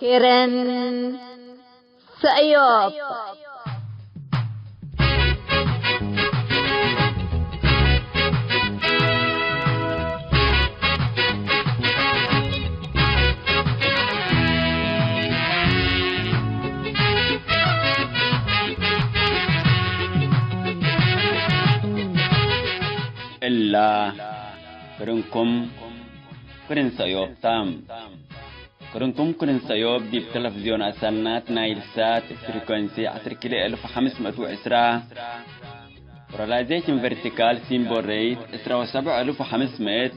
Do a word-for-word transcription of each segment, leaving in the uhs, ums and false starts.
ክርን ሰእዮብ። እላ ክርንኩም ክርን ሰእዮብ ተ። ክርንኩም ክርን ሰእዮብ ዲብ ተለፍዝዮን አሰናት ናይል ሳት ፍሪኮንሲ ዐስር ኪሎ እልፍ ወሐምስ ምእት ወዕስራ፣ ፖላራይዜሽን ቨርቲካል ሲምቦል ሬት ዕስራ ወሰብዕ እልፍ ወሐምስ ምእት፣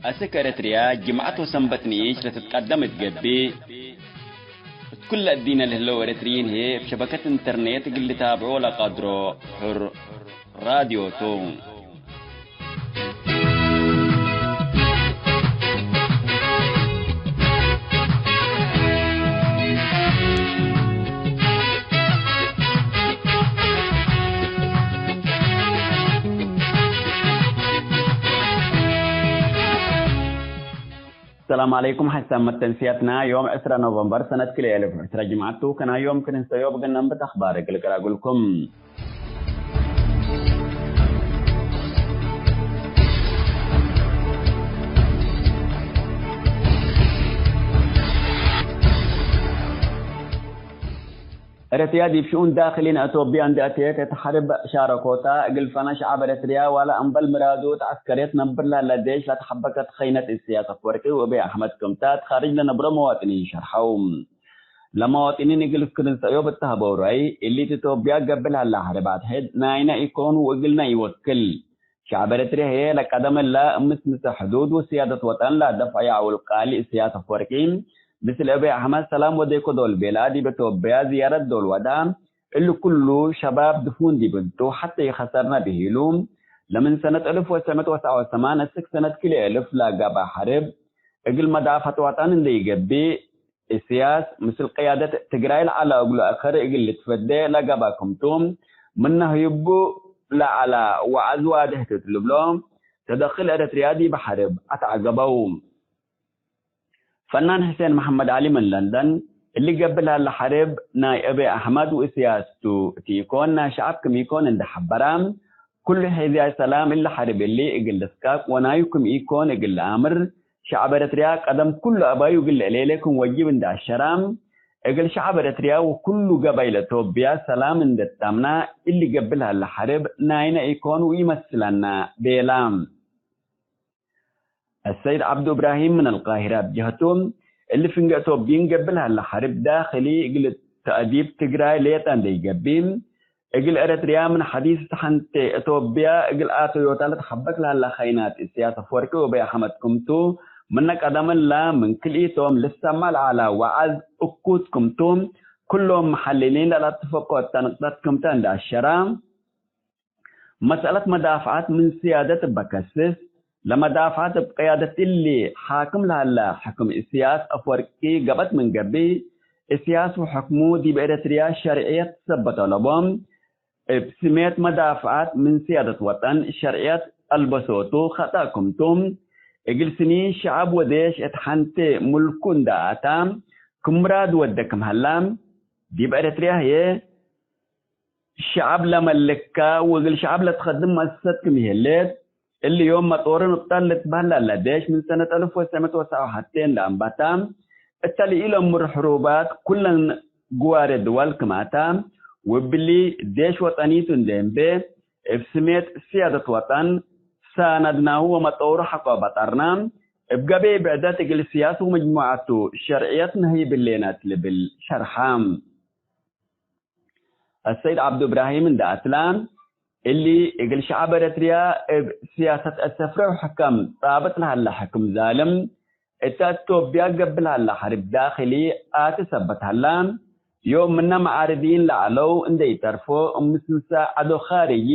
አስክ ኤረትርያ ጅምዐት ወሰንበት ንኢሽ ለትትቀደም እት ገብእ፣ እት ኩለ እዲነ ለህለው ኤረትርዪን ህዬ እብ ሸበከት ኢንተርኔት እግል ልታብዖ ለቀድሮ ሕር ራድዮ ቱ። ሰላም ዐለይኩም። ሐሳብ መተንስያትና ዮም ዕስራ ኖቨምበር ሰነት ክልኤ እልፍ ዕስራ ጅምዐት ቱ። ከናይ ዮም ክርን ሰእዮብ እግል ነንብት አኽባር እግል ቅራጉልኩም። ኤረትርያ ዲብ ሽኡን ዳክሊን አቶብያ እንዴ አቴት፣ እት ሐርብ ሻረኮታ እግል ፈነ ሸዐብ ኤረትርያ ዋላ እምበል ምራዱ እት ዐስከርየት ነብር ለህለ ዴሽ ለተሐበከት ኸይነት እስያስ አፍወርቂ ወአብይ አሕመድ ክምታ እት ካርጅ ለነብሮ መዋጥኒን ሸርሐው። ለመዋጥኒን እግል ክርን ሰእዮብ እት ሀበው ራይ፣ እሊ እት አቶብያ ገብእ ለህለ ሐርብ አትሕድ ናይነ ኢኮን ወእግልነ ኢወክል። ሸዐብ ኤረትርያ ህዬ ለቀደም እለ ምስምሰ ሕዱድ ወስያደት ወጠን ለአደፍዐየ ዐውል ቃሊ እስያስ አፍወርቂ፣ ምስል አብይ አሕመድ ሰላም ወዴኮ ዶል ቤላ ዲብ አቶብያ ዝያረት ዶል ወዳ፣ እሊ ኩሉ ሸባብ ድፉን ዲብ እንቱ፣ ሐቴ ኢከሰርነ ብሂሉ፣ ለምን ሰነት እልፍ ወትሰዕ ምእት ወትስዐ ወሰማን እስክ ሰነት ክልኤ እልፍ ለገብአ ሐርብ፣ እግል መዳፈት ወጠን እንዴ ኢገብእ፣ እስያስ ምስል ቅያደት ትግራይ ለዐለ እግሉ አከር እግል ልትፈዴ ለገብአ ክምቱ፣ ምነ ህዩቡ ለዐለ ወዐዝ ዋድሕ ቱ እት ልብሎ፣ ተደክል ኤረትርያ ዲብ ሐርብ አትዐገበው። ፈናን ሕሴን መሐመድ ዐሊ ምን ለንደን፣ እሊ ገብእ ለሀለ ሐርብ ናይ አብይ አሕመድ ወእስያስ ቱ ቲኮን ናይ ሸዐብ ክም ኢኮን እንዴ ሐበረ፣ ኩሉ ሔዝያይ ሰላም እሊ ሐርብ እሊ እግል ልስቃቅ ወናዩ ክም ኢኮን እግል ለአምር፣ ሸዐብ ኤረትርያ ቀደም ኩሉ አባዩ እግል ለአሌሌ ክም ወጅብ እንዴ አሸረ፣ እግል ሸዐብ ኤረትርያ ወኩሉ ገባይል አቶብያ ሰላም እንዴ ተአምና፣ እሊ ገብእ ለሀለ ሐርብ ናይነ ኢኮን ወኢመስለነ ቤለ። አሰይድ ዐብዱ እብራሂም ምን አልቃሂረ እብ ጀህቱ፣ እሊ ፍንጌ አቶብይን ገብእ ለሀለ ሐርብ ዳክሊ እግል ተእዲብ ትግራይ ሌጠ እንዴ ኢገብእ፣ እግል ኤረትርያ ምን ሐዲስ እት ሐንቴ አቶብያ እግል አተዮታ ለትሐበክ ለሀለ ኸይናት እስያስ አፍወርቂ ወአብይ አሕመድ ክምቱ፣ ምነ ቀደም እለ ምን ክልኢቶም ልሰመዕ ለዐለ ወዐዝ እኩት ክምቱ፣ ኩሎም መሐልሊን ለለአትፈቆ እተ ንቅጠት ክምተ እንዴ አሸረ፣ መስአለት መዳፍዐት ምን ስያደት እበ ከስስ፣ ለመዳፍዐት እብ ቅያደት እሊ ሓክም ለሀለ ሕክም እስያስ አፍወርቂ ገብአት ምን ገብእ፣ እስያስ ወሕክሙ ዲብ ኤረትርያ ሸርዕየት ሰበቶ ለቦም፣ እብ ስሜት መዳፍዐት ምን ስያደት ወጠን ሸርዕየት አልበሶቱ ኸጠእ ክምቱ፣ እግል ስኒን ሸዐብ ወዴሽ እት ሐንቴ ሙልኩ እንዴ አታ፣ ክም ምራድ ወዴ ክም ሀላ፣ ዲብ ኤረትርያ ህዬ፣ ሸዐብ ለመልካ ወእግል ሸዐብ ለትከድም መአሰሰት ክም ይህሌት፣ እሊ ዮም መጦርን እብጠር ልትበህል ለለ ዴሽ ምን ሰነት አልፍ ወትሰዕ ምእት ወትስዐ ወሐቴ እንዴ አንበተ፣ እተ ለኢለአምሩ ሕሩባት ኩለን ግዋሬ ድወል ክም አታ፣ ወእብሊ ዴሽ ወጠኒቱ እንዴ እንቤ፣ እብ ስሜት ስያደት ወጠን ሳነድናሁ ወመጦሩ ሐቆ በጠርና፣ እብ ገቤ ብዕደት እግል ስያስ ወመጅሙዐቱ ሸርዕየት ነህይብ ህሌነ እት ልብል ሸርሐ። አሰይድ ዐብዱ እብራሂም እንዴ አትለ፣ እሊ እግል ሸዐብ ኤረትርያ እብ ስያሰት አሰፍሬ ወሕከም ጻብጥ ለሀለ ሕክም ዛልም፣ እተ አቶብያ ገብእ ለሀለ ሐርብ ዳክሊ አቲ ሰበት ሀላ፣ ዮም ምነ መዓርዲን ለዐለው እንዴ ኢተርፎ፣ ምስምሰ ዐዶ ካርጂ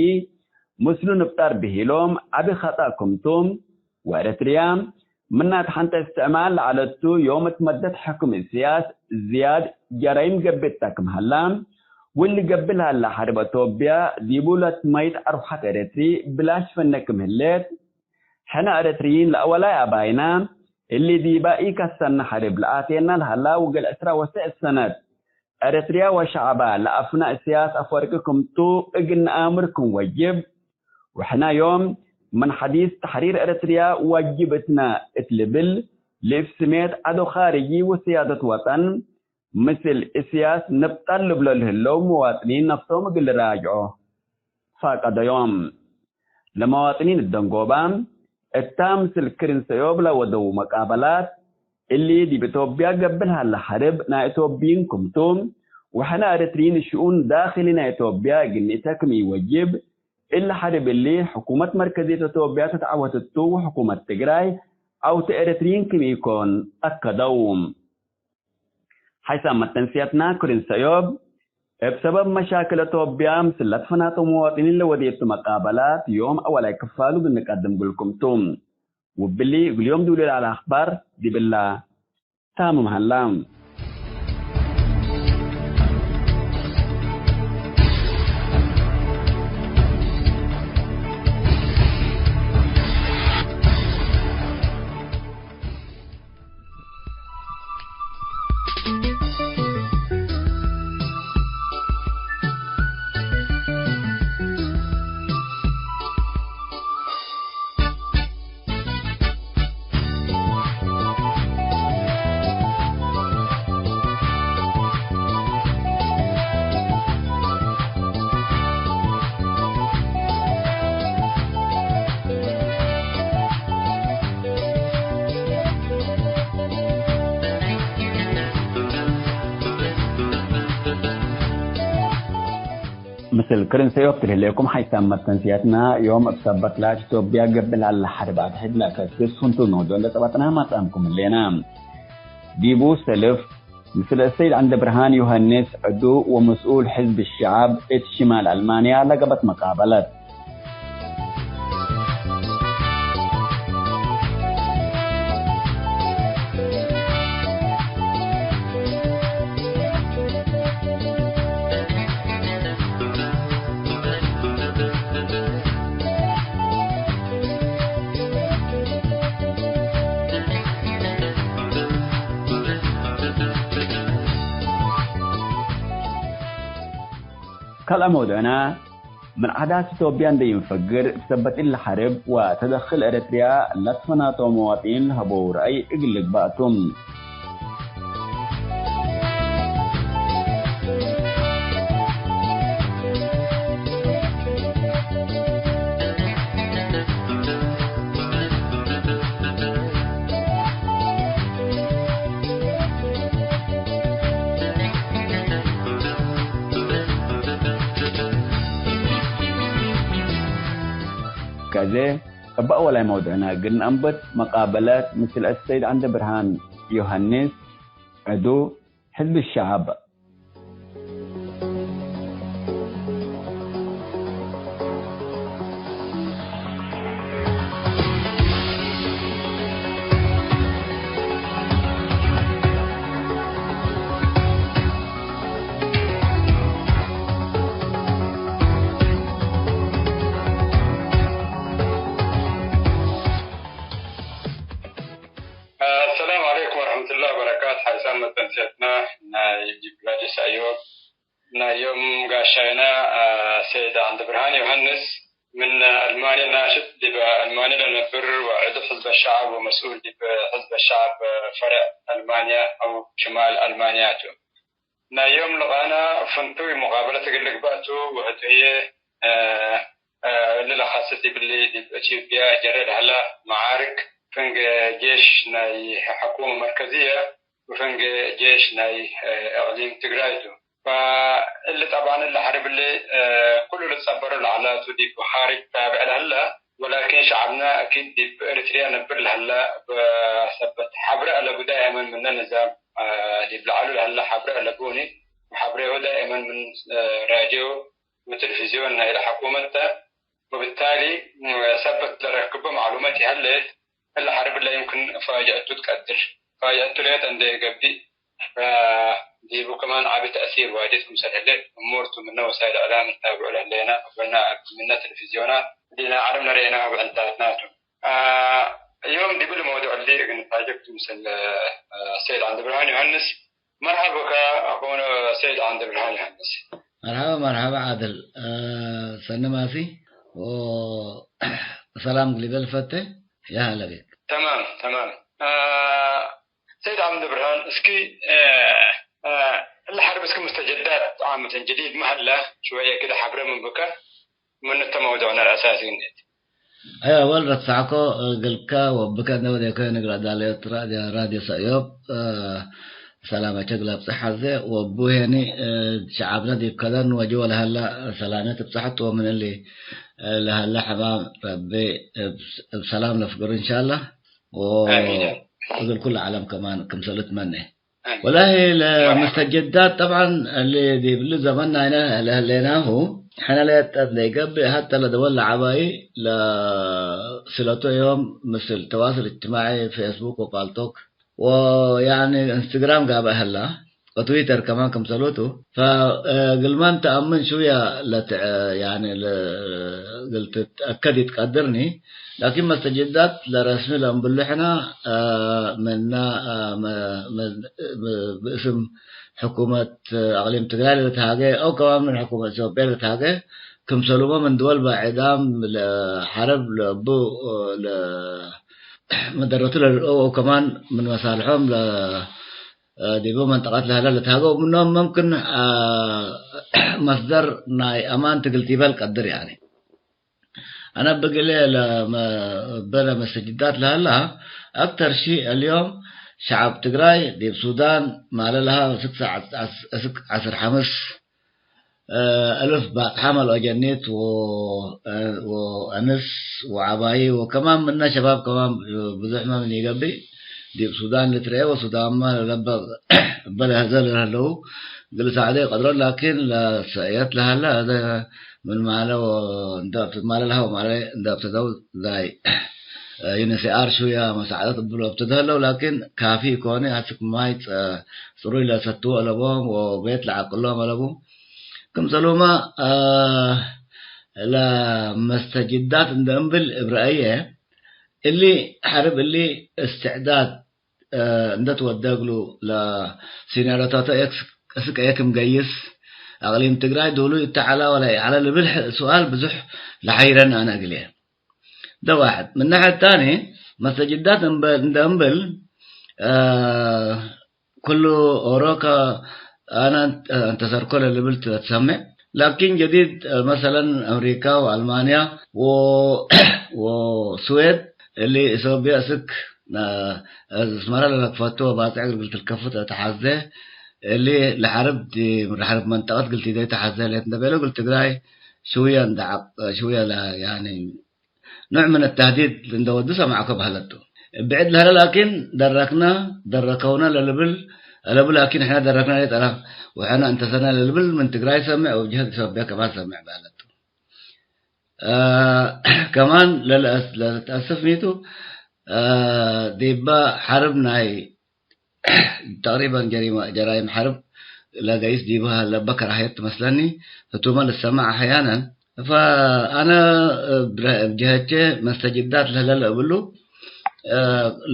ምስሉ ንብጠር ብሂሎም ዐቢ ኸጠእ ክምቱ፣ ወኤረትርያ ምነ እት ሐንተ እስትዕማር ለዐለቱ ዮም እት መደት ሕክም እስያስ ዝያድ ጀራይም ገብእ እተ ክም ሀላ፣ ወእሊ ገብእ ለሀለ ሐርብ አቶብያ ዲቡ ለትመይጥ አርወሐት ኤረትሪ ብላሽ ፈነ ክም ህሌት፣ ሕነ ኤረትርዪን ለአወላይ አባይና እሊ ዲባ ኢከሰነ ሐርብ ለአቴና ለሀላ ወእግል ዕስራ ወሰዕ ሰነት ኤረትርያ ወሸዐባ ለአፍና እስያስ አፈወርቂ ክምቱ እግል ነአምር ክም ወጅብ፣ ወሕና ዮም ምን ሐዲስ ተሕሪር ኤረትርያ ዋጅብ እትና እት ልብል፣ ልእብ ስሜት ዐዶ ካርጂ ወስያደት ወጠን፣ ምስል እስያስ ንብጣል ልብሎ ለህለው መዋጥኒን ነፍሶም እግል ልራጅዖ ፋቀደዮም። ለመዋጥኒን እደንጎባ እታ ምስል ክርን ሰዮብ ለወደው መቃበላት፣ እሊ ዲብ ኢትዮጵያ ገብእ ለሀለ ሐርብ ናይ ኢትዮጵይን ክምቱ፣ ወሕነ ኤረትርይን ሽኡን ዳክሊ ናይ ኢትዮጵያ እግል ንእተ ክም ኢወጅብ፣ እሊ ሐርብ እሊ ሕኩመት መርከዝየት ኢትዮጵያ ተትዐወት እቱ ወሕኩመት ትግራይ ዐውተ ኤረትርይን ክም ኢኮን አከደው። ሐይሳም መተንስያትና ክርን ሰዮብ፣ እብ ሰበብ መሻክል አቶብያ ምስል ለትፈናተው መዋጥኒን ለወዴቱ መቃበላት ዮም አወላይ ክፋሉ እግል ንቀድም እግልኩም ቱ። ወብሊ እግል ዮም ዱል ለዐለ አኽባር ዲብላ ታምም ሀላ። ምስል ክርን ሰዮብ ትልህሌኩም ሐይሳም መተንስያትና፣ ዮም እብ ሰበት ላት ኢትዮጵያ ገብእ ለሀለ ሐርብ አድሕድ ለአከስስ ፍንቱይ መውዱዕ እንዴ ጸበጥና ማጽአምኩም ህሌና። ዲቡ ሰልፍ፣ ምስል አሰይድ ዐንደብርሃን ዮሐንስ፣ ዕዱ ወመስኡል ሕዝብ ሸዐብ እት ሽማል አልማንያ ለገብአት መቃበለት። ካልአ መውዱዕና፣ ምን ዓዳት ኢትዮጵያ እንዴ ኢንፈግር፣ እብ ሰበት እሊ ሐርብ ወተደክል ኤረትርያ ለትፈናተው መዋጥኒን ለሀበው ረአይ እግል ልግባእ ቱ። ከዘ እበ አወላይ መውዱዕነ እግል ነአንብት፣ መቃበለት ምስል አሰይድ ዐንደብርሃን ዮሐንስ፣ ዕዱ ሕዝብ ሸዐብ። አሰላሙ ዐለይኩም ወረሕመቱላሂ ወበረካቱ። ሐይሳም መተንስየትና ናይ ዲብ ጋዲስ አዮብ፣ ናይ ዮም ጋሻይና፣ አ፣ ሰይድ ዐንደብርሃን ዮሐንስ፣ ምን አልማንየ ናሽጥ፣ ዲብ አልማንየ ለነብር ወዕዱ ሕዝብ ሸዐብ ወመስኡል ዲብ ሕዝብ ሸዐብ ፈርዕ አልማንየ አው ሽማል አልማንየ ቱ። ናይ ዮም ልቃና ፍንቱይ ሙቃበለት እግል ልግባእ ቱ፣ ወህቱ ህዬ፣ አ፣ አ፣ እሊ ለካስስ ዲብሊ ዲብ ኢትዮጵያ ጀረ ለሀላ መዓርክ፣ ፍንጌ ጄሽ ናይ ሕኩመ መርከዝየ ወፍንጌ ጄሽ ናይ፣ አ፣ እቅሊም ትግራይ ቱ። ፈእሊ ጠብዐን እሊ ሐርብ እሊ፣ አ፣ ኩሉ ልትጸበሮ ለዐላ ቱ፣ ዲብ ካርጅ ታብዕ ለህለ፣ ወላኪን ሸዐብና አኪድ ዲብ ኤሪትርያ ነብር ለህለ፣ በሰበት ሐብሬ አለቡ ዳይመን ምነ ንዛም፣ አ፣ ዲብ ለዐሉ ለህለ ሐብሬ አለቡኒ፣ ወሐብሬሁ ዳይመን ምን፣ አ፣ ራድዮ ወቴሌቪዝዮን ናይለ ሐኩመት ተ። ወብታሊ፣ አ፣ ሰበት ለረክቦ ማዕሉመት ይሀለ፣ እለ ሐርብ እለ ይምክን ፋጅአቱ ትቀድር። ፋጅአቱ ሌጠ እንዴ ገብእ፣ አ፣ ዲቡ ከማን ዐቢ ተእሲር ዋጅድ ክምሰል ህሌት እሙር ቱ፣ ምነ ወሳይል እዕላም እንታብዑ ለህሌነ፣ ወነ ምነ ቴሌቪዝዮናት፣ ዲነ ዐረብ ነርኤናሁ ብዕንታትና ቱ። አ፣ ዮም ዲብሊ መውዱዕ እሊ እግል ንታጀክ ቱ ምስል፣ እ፣ ሰይድ ዓንደብርሃን ዮሐንስ። መርሐበ ብከ አኹነ ሰይድ ዓንደብርሃን ዮሐንስ። መርሐበ፣ መርሐበ ዓድል። እ፣ ሰኒ ማሲ ወሰላም እግል እቤል ፈቴ። ያ ሀለ ቤክ። ተማም፣ ተማም። እ፣ ሰይድ ዓንደብርሃን፣ እስኪ፣ እ፣ እ፣ እሊ ሐርብ እስኪ ሙስተጀዳት ዓመተን ጀዲድ መሀላ ሽወየ ክደ ሐብረ ምን ብከ። ምንተ መውዱዕነ ለአሳሲ እንዴት? አይ፣ አወል ረትፋዕኮ እግልከ ወብከ እንደ ወዴከ ንግል አዳለዮት ራድዮ፣ ራድዮ ሰእዮብ፣ እ፣ ሰላመቸ እግል አብጽሕ ሐዜ ወቡ ሄኒ፣ እ፣ ሸዓብነ ዲብ ከደን ወጅወ ለሀላ ሰላመት እብጽሐት ወምን እሊ፣ እ፣ ለሀላ ሕማም ረቢ እብ፣ እብ ሰላም ለፍግር እንሻላ። ወ-፣ አሚን። እግል ኩሉ ዓለም ከማን ክምሰል እትመኔ። ወላሂ፣ ለመስተጀዳት ጠብዓን እሊ ዲብሊ ዘመን ናይነ ለህሌናሁ፣ ሕነ ለየጠት ለይገብእ፣ ሐተ ለደወል ለዐባይ ለስለቶ ዮም ምስል ተዋስል እጅትማዒ፣ ፌስቡክ ወፓልቶክ ወያኒ ኢንስትግራም ጋብእ ሀላ፣ ወትዊተር ከማን ክምሰሉቱ። ፈእግልማን ተአምን ሹያ ለትዐ-፣ ያኒ ለ-፣ እግል ትትአከድ ኢትቀድርኒ። ላኪን መስተጀዳት ለረስሚ ለእምብሉ ሕነ፣ አ፣ ምነ፣ አ፣ መ-፣ መ-፣ ብ-፣ ብእስም ሕኩመት አቅሊም ትግራይ ለልትሃጌ አው ከማን ምን ሕኩመት ኢትዮጵያ ለልትሃጌ ክምሰሉመ ምን ድወል ባዕዳም ለሐርብ ለቡ ለመደረቱ ለልርአው አው ከማን ምን መሳልሖም ለ-፣ ዲቡ መንጠቀት ለሀለ ለልትሃጌ ወምኖም መምክን፣ አ፣ መስደር ናይ አማን ትግል ቲበል ቀድር ያኒ። አነ ብግሌ ለመ-፣ በለ መስተጅዳት ለሀላ፣ አክተር ሺ አልዮም ሸዐብ ትግራይ ዲብ ሱዳን ማለ ለሀ እስክ ሰዓት አስ-፣ እስክ ዐስር ሐምስ፣ እ፣ እልፍ ባጽሓ መልኦ ጀኒት ወ-፣ እ፣ ወአንስ ወዐባዪ ወከማን ምነ ሸባብ ከማን ብዙሕመ ምን ኢገብእ ዲብ ሱዳን ልትረኤ ወሱዳንመ ለለበ እበ ለሀዘ ለህለው እግል ሳዕደ ኢቀድሮ ላኪን ለሰእየት ለሀለ አዜ ምን ማለ ወ-፣ እንደ አብተ-፣ ማለ ለሀው ማለ እንደ አብተደው ዛይ፣ እ፣ ዩኤንኤችሲአር ሹያ መሳዕደት እብሎ አብተደ ህለው፣ ላኪን ካፊ ኢኮኒ። አስክ ማይ ጸ-፣ ጽሩይ ለሰትዎ አለቦም ወቤት ለዐቅሎም አለቡ። ክምሰሉመ፣ እ፣ ለመስተጅዳት እንደ እምብል እብ ረአየ፣ እሊ ሐርብ እሊ እስትዕዳድ እ፣ እንደ ትወደግሉ ለሲናርዮታተ ኤክስ እስክ ኤክም ገይስ፣ አቅሊም ትግራይ ዱሉ እተ ዐላ ወለ ኢዐለ ልብል ሕ-፣ ሱኣል ብዙሕ ለሐይረን አነ እግልዬ። ደ ዋሕድ። ምን ናሕየት ታኒ፣ መስተጅዳት እምበ-፣ እንደ እምብል፣ እ፣ ኩሉ ኦሮከ አነ እንተ-፣ እንተሰርኮ ለልብል ትሰሜዕ። ላኪን ጀዲድ፣ መሰለን፣ አምሪካ ወአልማንያ ወ-፣ ወስዌድ እሊ ኢትዮጵያ እስክ ነ-፣ አስመረ ለለክፈቱ ወባጽዕ እግል ትልከፉ ተሐዜ፣ እሊ ለሐርብ ዲ-፣ ለሐርብ መንጠቀት እግል ቲደይ ተሐዜ ሌት እንደ ቤሎ እግል ትግራይ ሽውየ እንደ ዐቅ-፣ ሽውየ ለ-፣ ያኒ ኖዕ ምን ተህዲድ እንደ ወዱ ሰማዕኮ በህለት ቱ። ብዕድ ለህለ ላኪን ደረክነ፣ ደረከውነ ለልብል አለቡ ላኪን ሕነ ደረክነ ሌጠ አለ ወሕነ እንተሰነ ለልብል ምን ትግራይ ሰምዕ ወእብ ጀህት ኢትዮጵያ ከማን ሰምዕ በህለት ቱ። አ፣ ከማን ለለአስ-፣ ለልትአሰፍ ሚቱ፣ አ፣ ዲበ ሐርብ ናይ ተቅሪበን ጀሪመ-፣ ጀራይም ሐርብ ለገይስ ዲበ ለበ ከራህየት ትመስለኒ፣ ህቱመ ልሰመዕ አሕያነን። ፈአነ እብ ረ-፣ እብ ጀሀቼ መስተጅዳት ለህለ ለእብሉ፣ አ፣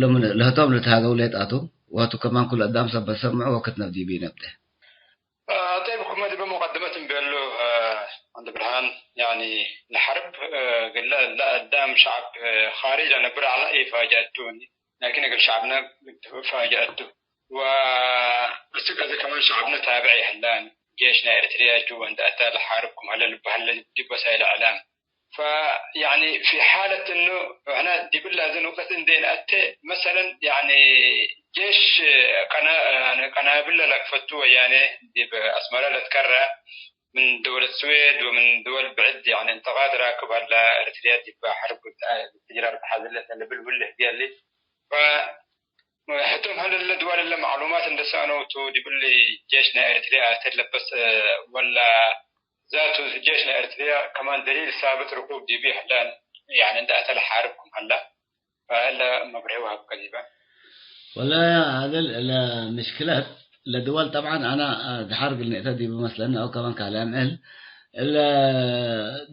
ለምን ለህቶም ልትሃገው ሌጣቱ፣ ወህቱ ከማን ኩሉ አዳም ሰበት ሰምዑ ወክትነብ ዲቢ ነብደ። አ፣ ጠይብ፣ ክመ ዲበ ሙቀድመት እንቤሉ፣ አ፣ ወንድ ብርሃን፣ ያኒ፣ ለሐርብ፣ አ፣ እግለ ለአዳም ሸዐብ፣ አ፣ ካሪጅ ለነብር ዐለ ኢፋጃአቱ፣ ላኪን እግል ሸዐብነ ፋጃአቱ። ወእስክ አዜ ከማን ሸዐብነ ታብዕ ይሀላን፣ ጄሽ ናይ ኤሪትርያ ጅወ እንደ አተ ለሐርብ ክም ሀለ ልበሀል ዲብ ወሳይል እዕላም። ፈ-፣ ያኒ፣ ፊ ሓለት እኑ፣ ሕነ ዲብለ አዜ ንቅጠት እንዴ ነአቴ፣ መሰለን፣ ያኒ፣ ጄሽ ቀና-፣ ያኒ፣ ቀናብለ ለክፈቱ ወያኔ ዲብ አስመረ ለትከረ፣ ምን ደወለት ስዌድ ወምን ደወል ብዕድ፣ ያኒ፣ እንተቃድ ራክብ ሀላ፣ ኤረትርያ ዲብ ሐርብ ትጅራር ተሓዝለት ለልብል ውልህ ዲያሊ። ፈ-፣ ሕቶም ሀለ ለድዋል እለ ማዕሉማት እንደ ሰአነው ቱ፣ ዲብሊ ጄሽ ናይ ኤረትርያ አተለበስ፣ ወላ ዛቱ ጄሽ ናይ ኤረትርያ ከማን ደሊል ሳብት ርኩብ ዲብ ይሕላን፣ ያኒ እንደ አተ ለሓርብ ክም ሀላ፣ ፈእለ መብርሂ ወሀብከ ዲበ። ወለ ሀዘ ለምሽክለት ለድወል ጠብዓን አነ ድሓር እግል ንእተ ዲቡ መስለኒ አው ከማን ካልአም እል እለ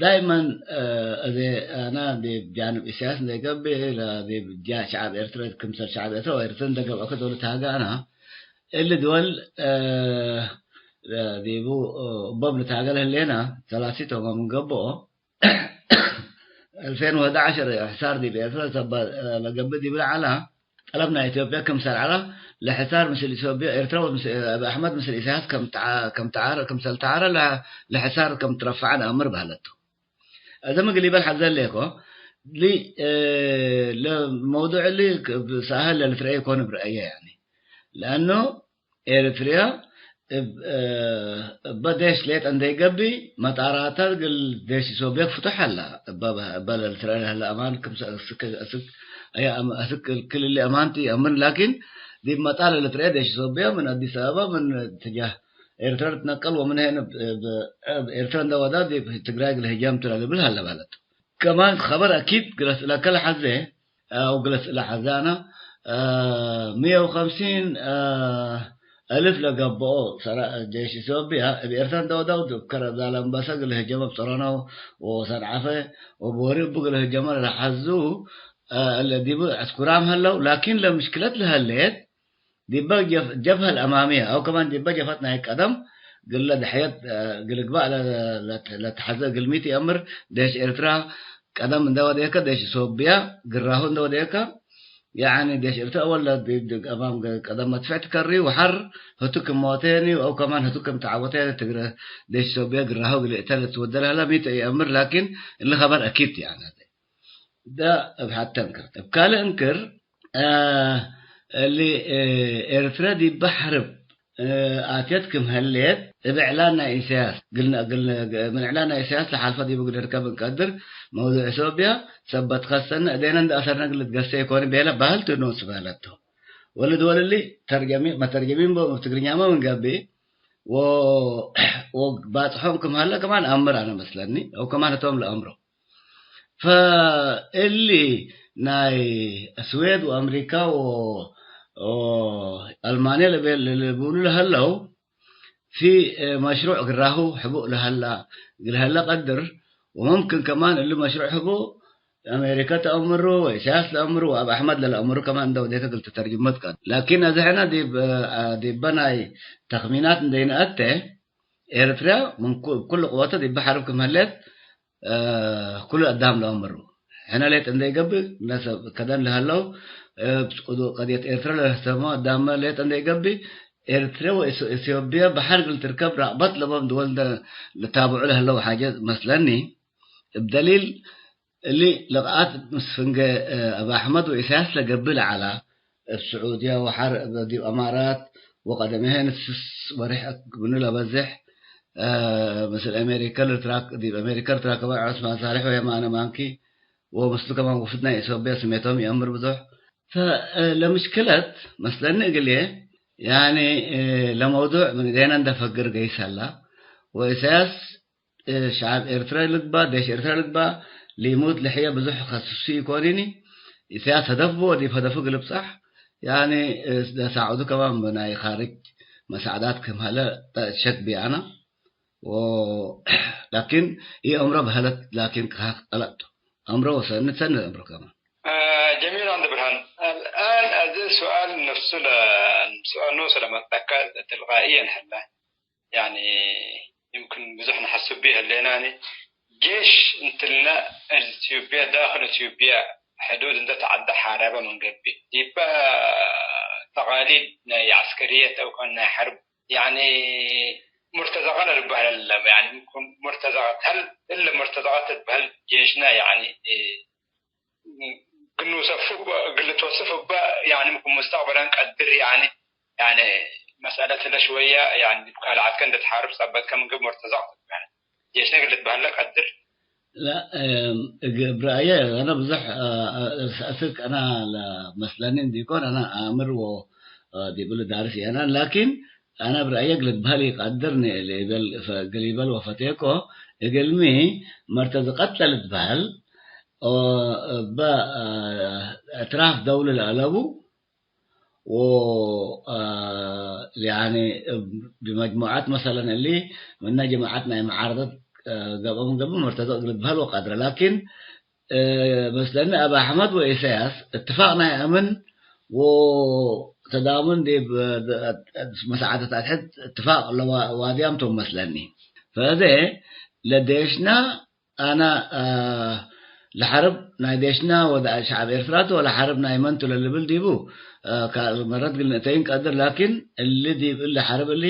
ዳይመን፣ እ፣ እዜ አነ ዲብ ጃንብ ኢሳያስ እንዴ ገብእ፣ እለ ዲብ ጃ-፣ ሸዐብ ኤርትረ፣ ክምሰል ሸዐብ ኤርትረ ወኤርትረ እንዴ ገብአከ ዶል ተሃገ አነ፣ እሊ ድወል፣ እ፣ ዲቡ፣ እ፣ እቦም ልትሃገ ለህሌነ፣ ሰላሲቶም ምን ገብኦ፣ አልፌን ወሐዳዐሸር ሕሳር ዲብ ኤርትረ ሰባ ለገብእ ዲብለ ዐለ፣ ጠለብ ናይ ኢትዮጵያ ክምሰል ዐለ፣ ለሕሳር ምስል ኢትዮጵያ፣ ኤርትረ ወምስ-፣ አቢ አሕመድ ምስል ኢሳያስ ከም ተዓ-፣ ከም ተዓረ-፣ ክምሰል ተዓረ ለ-፣ ለሕሳር ከም ትረፈዐ ነአምር በህለት ቱ። አዜ ምግል ኢበል ሐዘ ሌኮ፣ ሊ-፣ እ፣ ለመውዱዕ እሊ ክ-፣ ሳህል ለልትረኤ ኢኮን ብረአየ፣ ያኒ፣ ለአኑ ኤሪትርያ እብ፣ እ፣ እበ ዴሽ ሌጠ እንዴ ገብእ፣ መጣራተ እግል ዴሽ ኢትዮጵያ ፍቱሕ ሀላ። እበ፣ እበ ለልትረኤ ለህለ አማን ክምሰ እስክ፣ እስክ፣ አያ አም-፣ እስክ ክል እሊ አማንቲ አምን፣ ላኪን ዲብ መጣር ለልትረኤ ዴሽ ኢትዮጵያ ምን አዲስ አበባ ምን ትጃህ ኤርትራ ልትነቀል ወምን ሄን እብ፣ እብ፣ እብ ኤርትራ እንደ ወዳ ዲብ ትግራይ እግል ህጃም ቱ ለልብል ሀለ ባለቱ። ከማን ኸበር አኪድ ግለስ ለከ ለሐዜ፣ አው ግለስ ለሐዛና፣ አ፣ ሚየ ወከምሲን፣ አ፣ አልፍ ለገብኦ ሰራ-፣ ጄሽ ኢትዮጵያ እብ ኤርትራ እንደ ወዳው ዲብ ከረ ዛላምበሳ እግል ህጀመ፣ እብ ጸሮና ወሰንዓፈ ወቦሪ እቡ እግል ህጀመ ለሐዙ፣ አ፣ እለ ዲቡ ዕስኩራም ሀለው። ላኪን ለምሽክለት ለሀሌት ዲበ ጀፍ-፣ ጀብሀ ለአማምየ አው ከማን ዲበ ጀፍሀት ናይ ቀደም ግለ ደሕየት፣ እ፣ ግልግባእ ለ-፣ ለ-፣ ለተሐዘ እግልሚ ቲ አምር ዴሽ ኤርትራ ቀደም እንደ ወዴከ፣ ዴሽ ኢትዮጵያ ግራሁ እንደ ወዴከ፣ ያኒ ዴሽ ኤርትራ አወል ለ-፣ ዲ-፣ ዲ-፣ አማም ገ-፣ ቀደም መድፍዕ ትከሪ ወሐር ህቱ ክም ሞቴኒ አው ከማን ህቱ ክም ተዓወቴኒ ትግረ ዴሽ ኢትዮጵያ ግራሁ እግል እተ ልትወደል ሀለ ሚ ቲ አምር ላኪን እሊ ኸበር አኪድ ቲ ያኒ። ደ እብ ሐተ እንክር። እብ ካልእ እንክር፣ አ፣ እሊ፣ እ፣ ኤርትረ ዲበ ሐርብ፣ እ፣ አትየት ክም ህሌት፣ እብ እዕላን ናይ ኢሳያስ፣ ግልነ፣ ግልነ፣ ምን እዕላን ናይ ኢሳያስ ለሓልፈ ዲቡ እግል ንርከብ እንቀድር፣ መውዱዕ ኢትዮጵያ ሰበት ከሰነ፣ እዴነ እንደ አሰርነ እግል ልትገሰ ኢኮን ቤለ ባህል ትኖስ በህለቶ። ወልድ ወልሊ ተርጀሚ፣ መተርጀሚን ቦም እብ ትግርኛመ ምን ገብእ፣ ወ-፣ ወባጽሖም ክም ሀለ ከማን አምር አነ መስለኒ፣ አው ከማን ህቶም ለአምሮ። ፈእሊ ናይ ስዌድ ወአምሪካ ወ-፣ ወአልማንያ ለቤል-፣ ለልቡሉ ለሀለው፣ ፊ መሽሩዕ ግራሁ ሕቡእ ለሀላ፣ እግል ሀለ ቀድር፣ ወመምክን ከማን እሊ መሽሩዕ ሕቡእ አሜሪካ ተአምሩ ወኢሳያስ ተአምሩ ወአብ አሕመድ ለለአምሩ ከማን እንደ ወዴከ እግል ተተርጅመት ቀድር። ላኪን አዜ ሕነ ዲብ፣ ዲበ ናይ ተክሚናት እንዴ ነአቴ፣ ኤርትርያ ምን ኩ-፣ ኩሉ ቅወተ ዲበ ሐርብ ክም ህሌት፣ እ፣ ኩሉ አዳም ለአምሩ። ሕነ ሌጥ እንዴ ገብእ፣ ነሰብ ከደን ለሀለው፣ እ፣ ቅዱ-፣ ቀድየት ኤርትረ ለህተሞ አዳመ ሌጥ እንዴ ገብእ፣ ኤርትረ ወኢትዮ-፣ ኢትዮጵያ በሐር እግል ትርከብ ራቅበት ለቦም ድወል እንደ ልታብዑ ለህለው ሓጀ መስለኒ። እብ ደሊል እሊ፣ ልቅአት ምስ ፍንጌ፣ እ፣ አቢ አሕመድ ወኢሳያስ ለገብእ ለዐላ፣ እብ ስዑድየ ወሐር እብ ዲብ አማራት ወቀደሜሄ ንስስ ወሬሕ እት ምኑ ለበዝሕ፣ እ፣ ምስል አሜሪከ ልትራክ-፣ ዲብ አሜሪከ ልትራከበ ዑስማን ሳልሕ ወየማነ ማንኪ ወምስሉ ከማን ውፍድ ናይ ኢትዮጵያ ስሜቶም ይአምር ብዙሕ። ፈ-፣ እ፣ ለምሽክለት መስለኒ እግልዬ፣ ያኒ፣ እ፣ ለመውዱዕ ምን እዴነ እንደ ፈግር ገይስ ሀላ፣ ወኢሳያስ ሸዐብ ኤርትረ ልግባእ፣ ዴሽ ኤርትረ ልግባእ፣ ሊሙት ልሕየ ብዙሕ ከስሱ ኢኮኒኒ። ኢሳያስ ሀደፍ ቡ ወዲብ ሀደፉ እግል ልብጻሕ፣ ያኒ፣ ለሳዕዱ ከማን ናይ ካርጅ መሳዕዳት ክም ሀለ ሸክ ቢ አነ። ወ-፣ ላኪን፣ ኢአምሮ በሀለት፣ ላኪን፣ ከሀክ ጠለቅቱ። አምሮ ወሰኒ፣ ሰኒ አምሮ ከማን። አ፣ ጀሚል ወንድ ብርሃን፣ አልአን አዜ ሱኣል ነፍሱ ለ-፣ ሱኣል ነፍሱ ለመጽአከ ትልቃኢየን ሀለ። ያኒ፣ ይምክን ብዙሕ ነሐስብ ህሌናኒ፣ ጄሽ እንትልነ፣ እት ኢትዮጵያ፣ ዳክል ኢትዮጵያ ሕዱድ እንደ ተዐደ ሓረበ ምን ገብእ፣ ዲበ ተቃሊድ ናይ ዐስከርየት አው ከን ናይ ሐርብ፣ ያኒ፣ ሙርተዘቀ ለልበህል አለ። ያኒ፣ ምክን ሙርተዘቀት፣ ሀል እለ ሙርተዘቀት ትትበህል ጄሽነ፣ ያኒ፣ እግል ንውሰፉ እበ፣ እግል ልትወስፍ እበ፣ ያኒ፣ ምክን ሙስተቅበለን ቀድር፣ ያኒ፣ ያኒ፣ መስአለት እለ ሽወየ፣ ያኒ፣ ዲብ ካልዓትከ እንዴ ትሓርብ ጸበጥከ ምን ገብእ ሙርተዘቅ ትትበህል። ጄሽነ እግል ልትበህለ ቀድር። ላ፣ እም፣ እግ-፣ እብ ረአየ፣ አነ ብዙሕ፣ አ፣ አ፣ እስ-፣ እስክ አነ ለመስለኒ እንዲኮን፣ አነ አምር ወ፣ አ፣ ዲብሉ ዳርስ የአናን፣ ላኪን፣ አነ እብ ረአየ እግል ልትበህል ኢቀድር ኒ፣ እግል ኢበል ወፈቴኮ፣ እግልሚ መርተዝቀት ለልትበህል፣ ኦ፣ እበ፣ አ፣ እትራፍ ደውል ለአለቡ፣ ወ፣ አ፣ ያኒ፣ እብ፣ ብመጅሙዓት መሰለን እሊ፣ ምነ ጀማዓት ናይ መዓረደት ገብአ ምን ገብእ መርተዘቅ እግል ልትበህል ወቀድረ። ላኪን፣ እ፣ መስለኒ አብ አሕመድ ወኢሰያስ እትፋቅ ናይ አምን ወተዳሙን ዲብ፣ እ፣ መሰዓደት አድሕድ እትፋቅ ለዋ-፣ ዋድያም ቶም መስለኒ። ፈእዜ ለዴሽና አነ፣ አ፣ ለሐርብ ናይ ዴሽና ወደ ሸዐብ ኤርትራ ቱ ወለ ሐርብ ናይ መን ቱ ለልብል ዲቡ፣ አ፣ ካልእ መረት እግል ንእተይን ቀድር። ላኪን እሊ ዲብ እሊ ሐርብ እሊ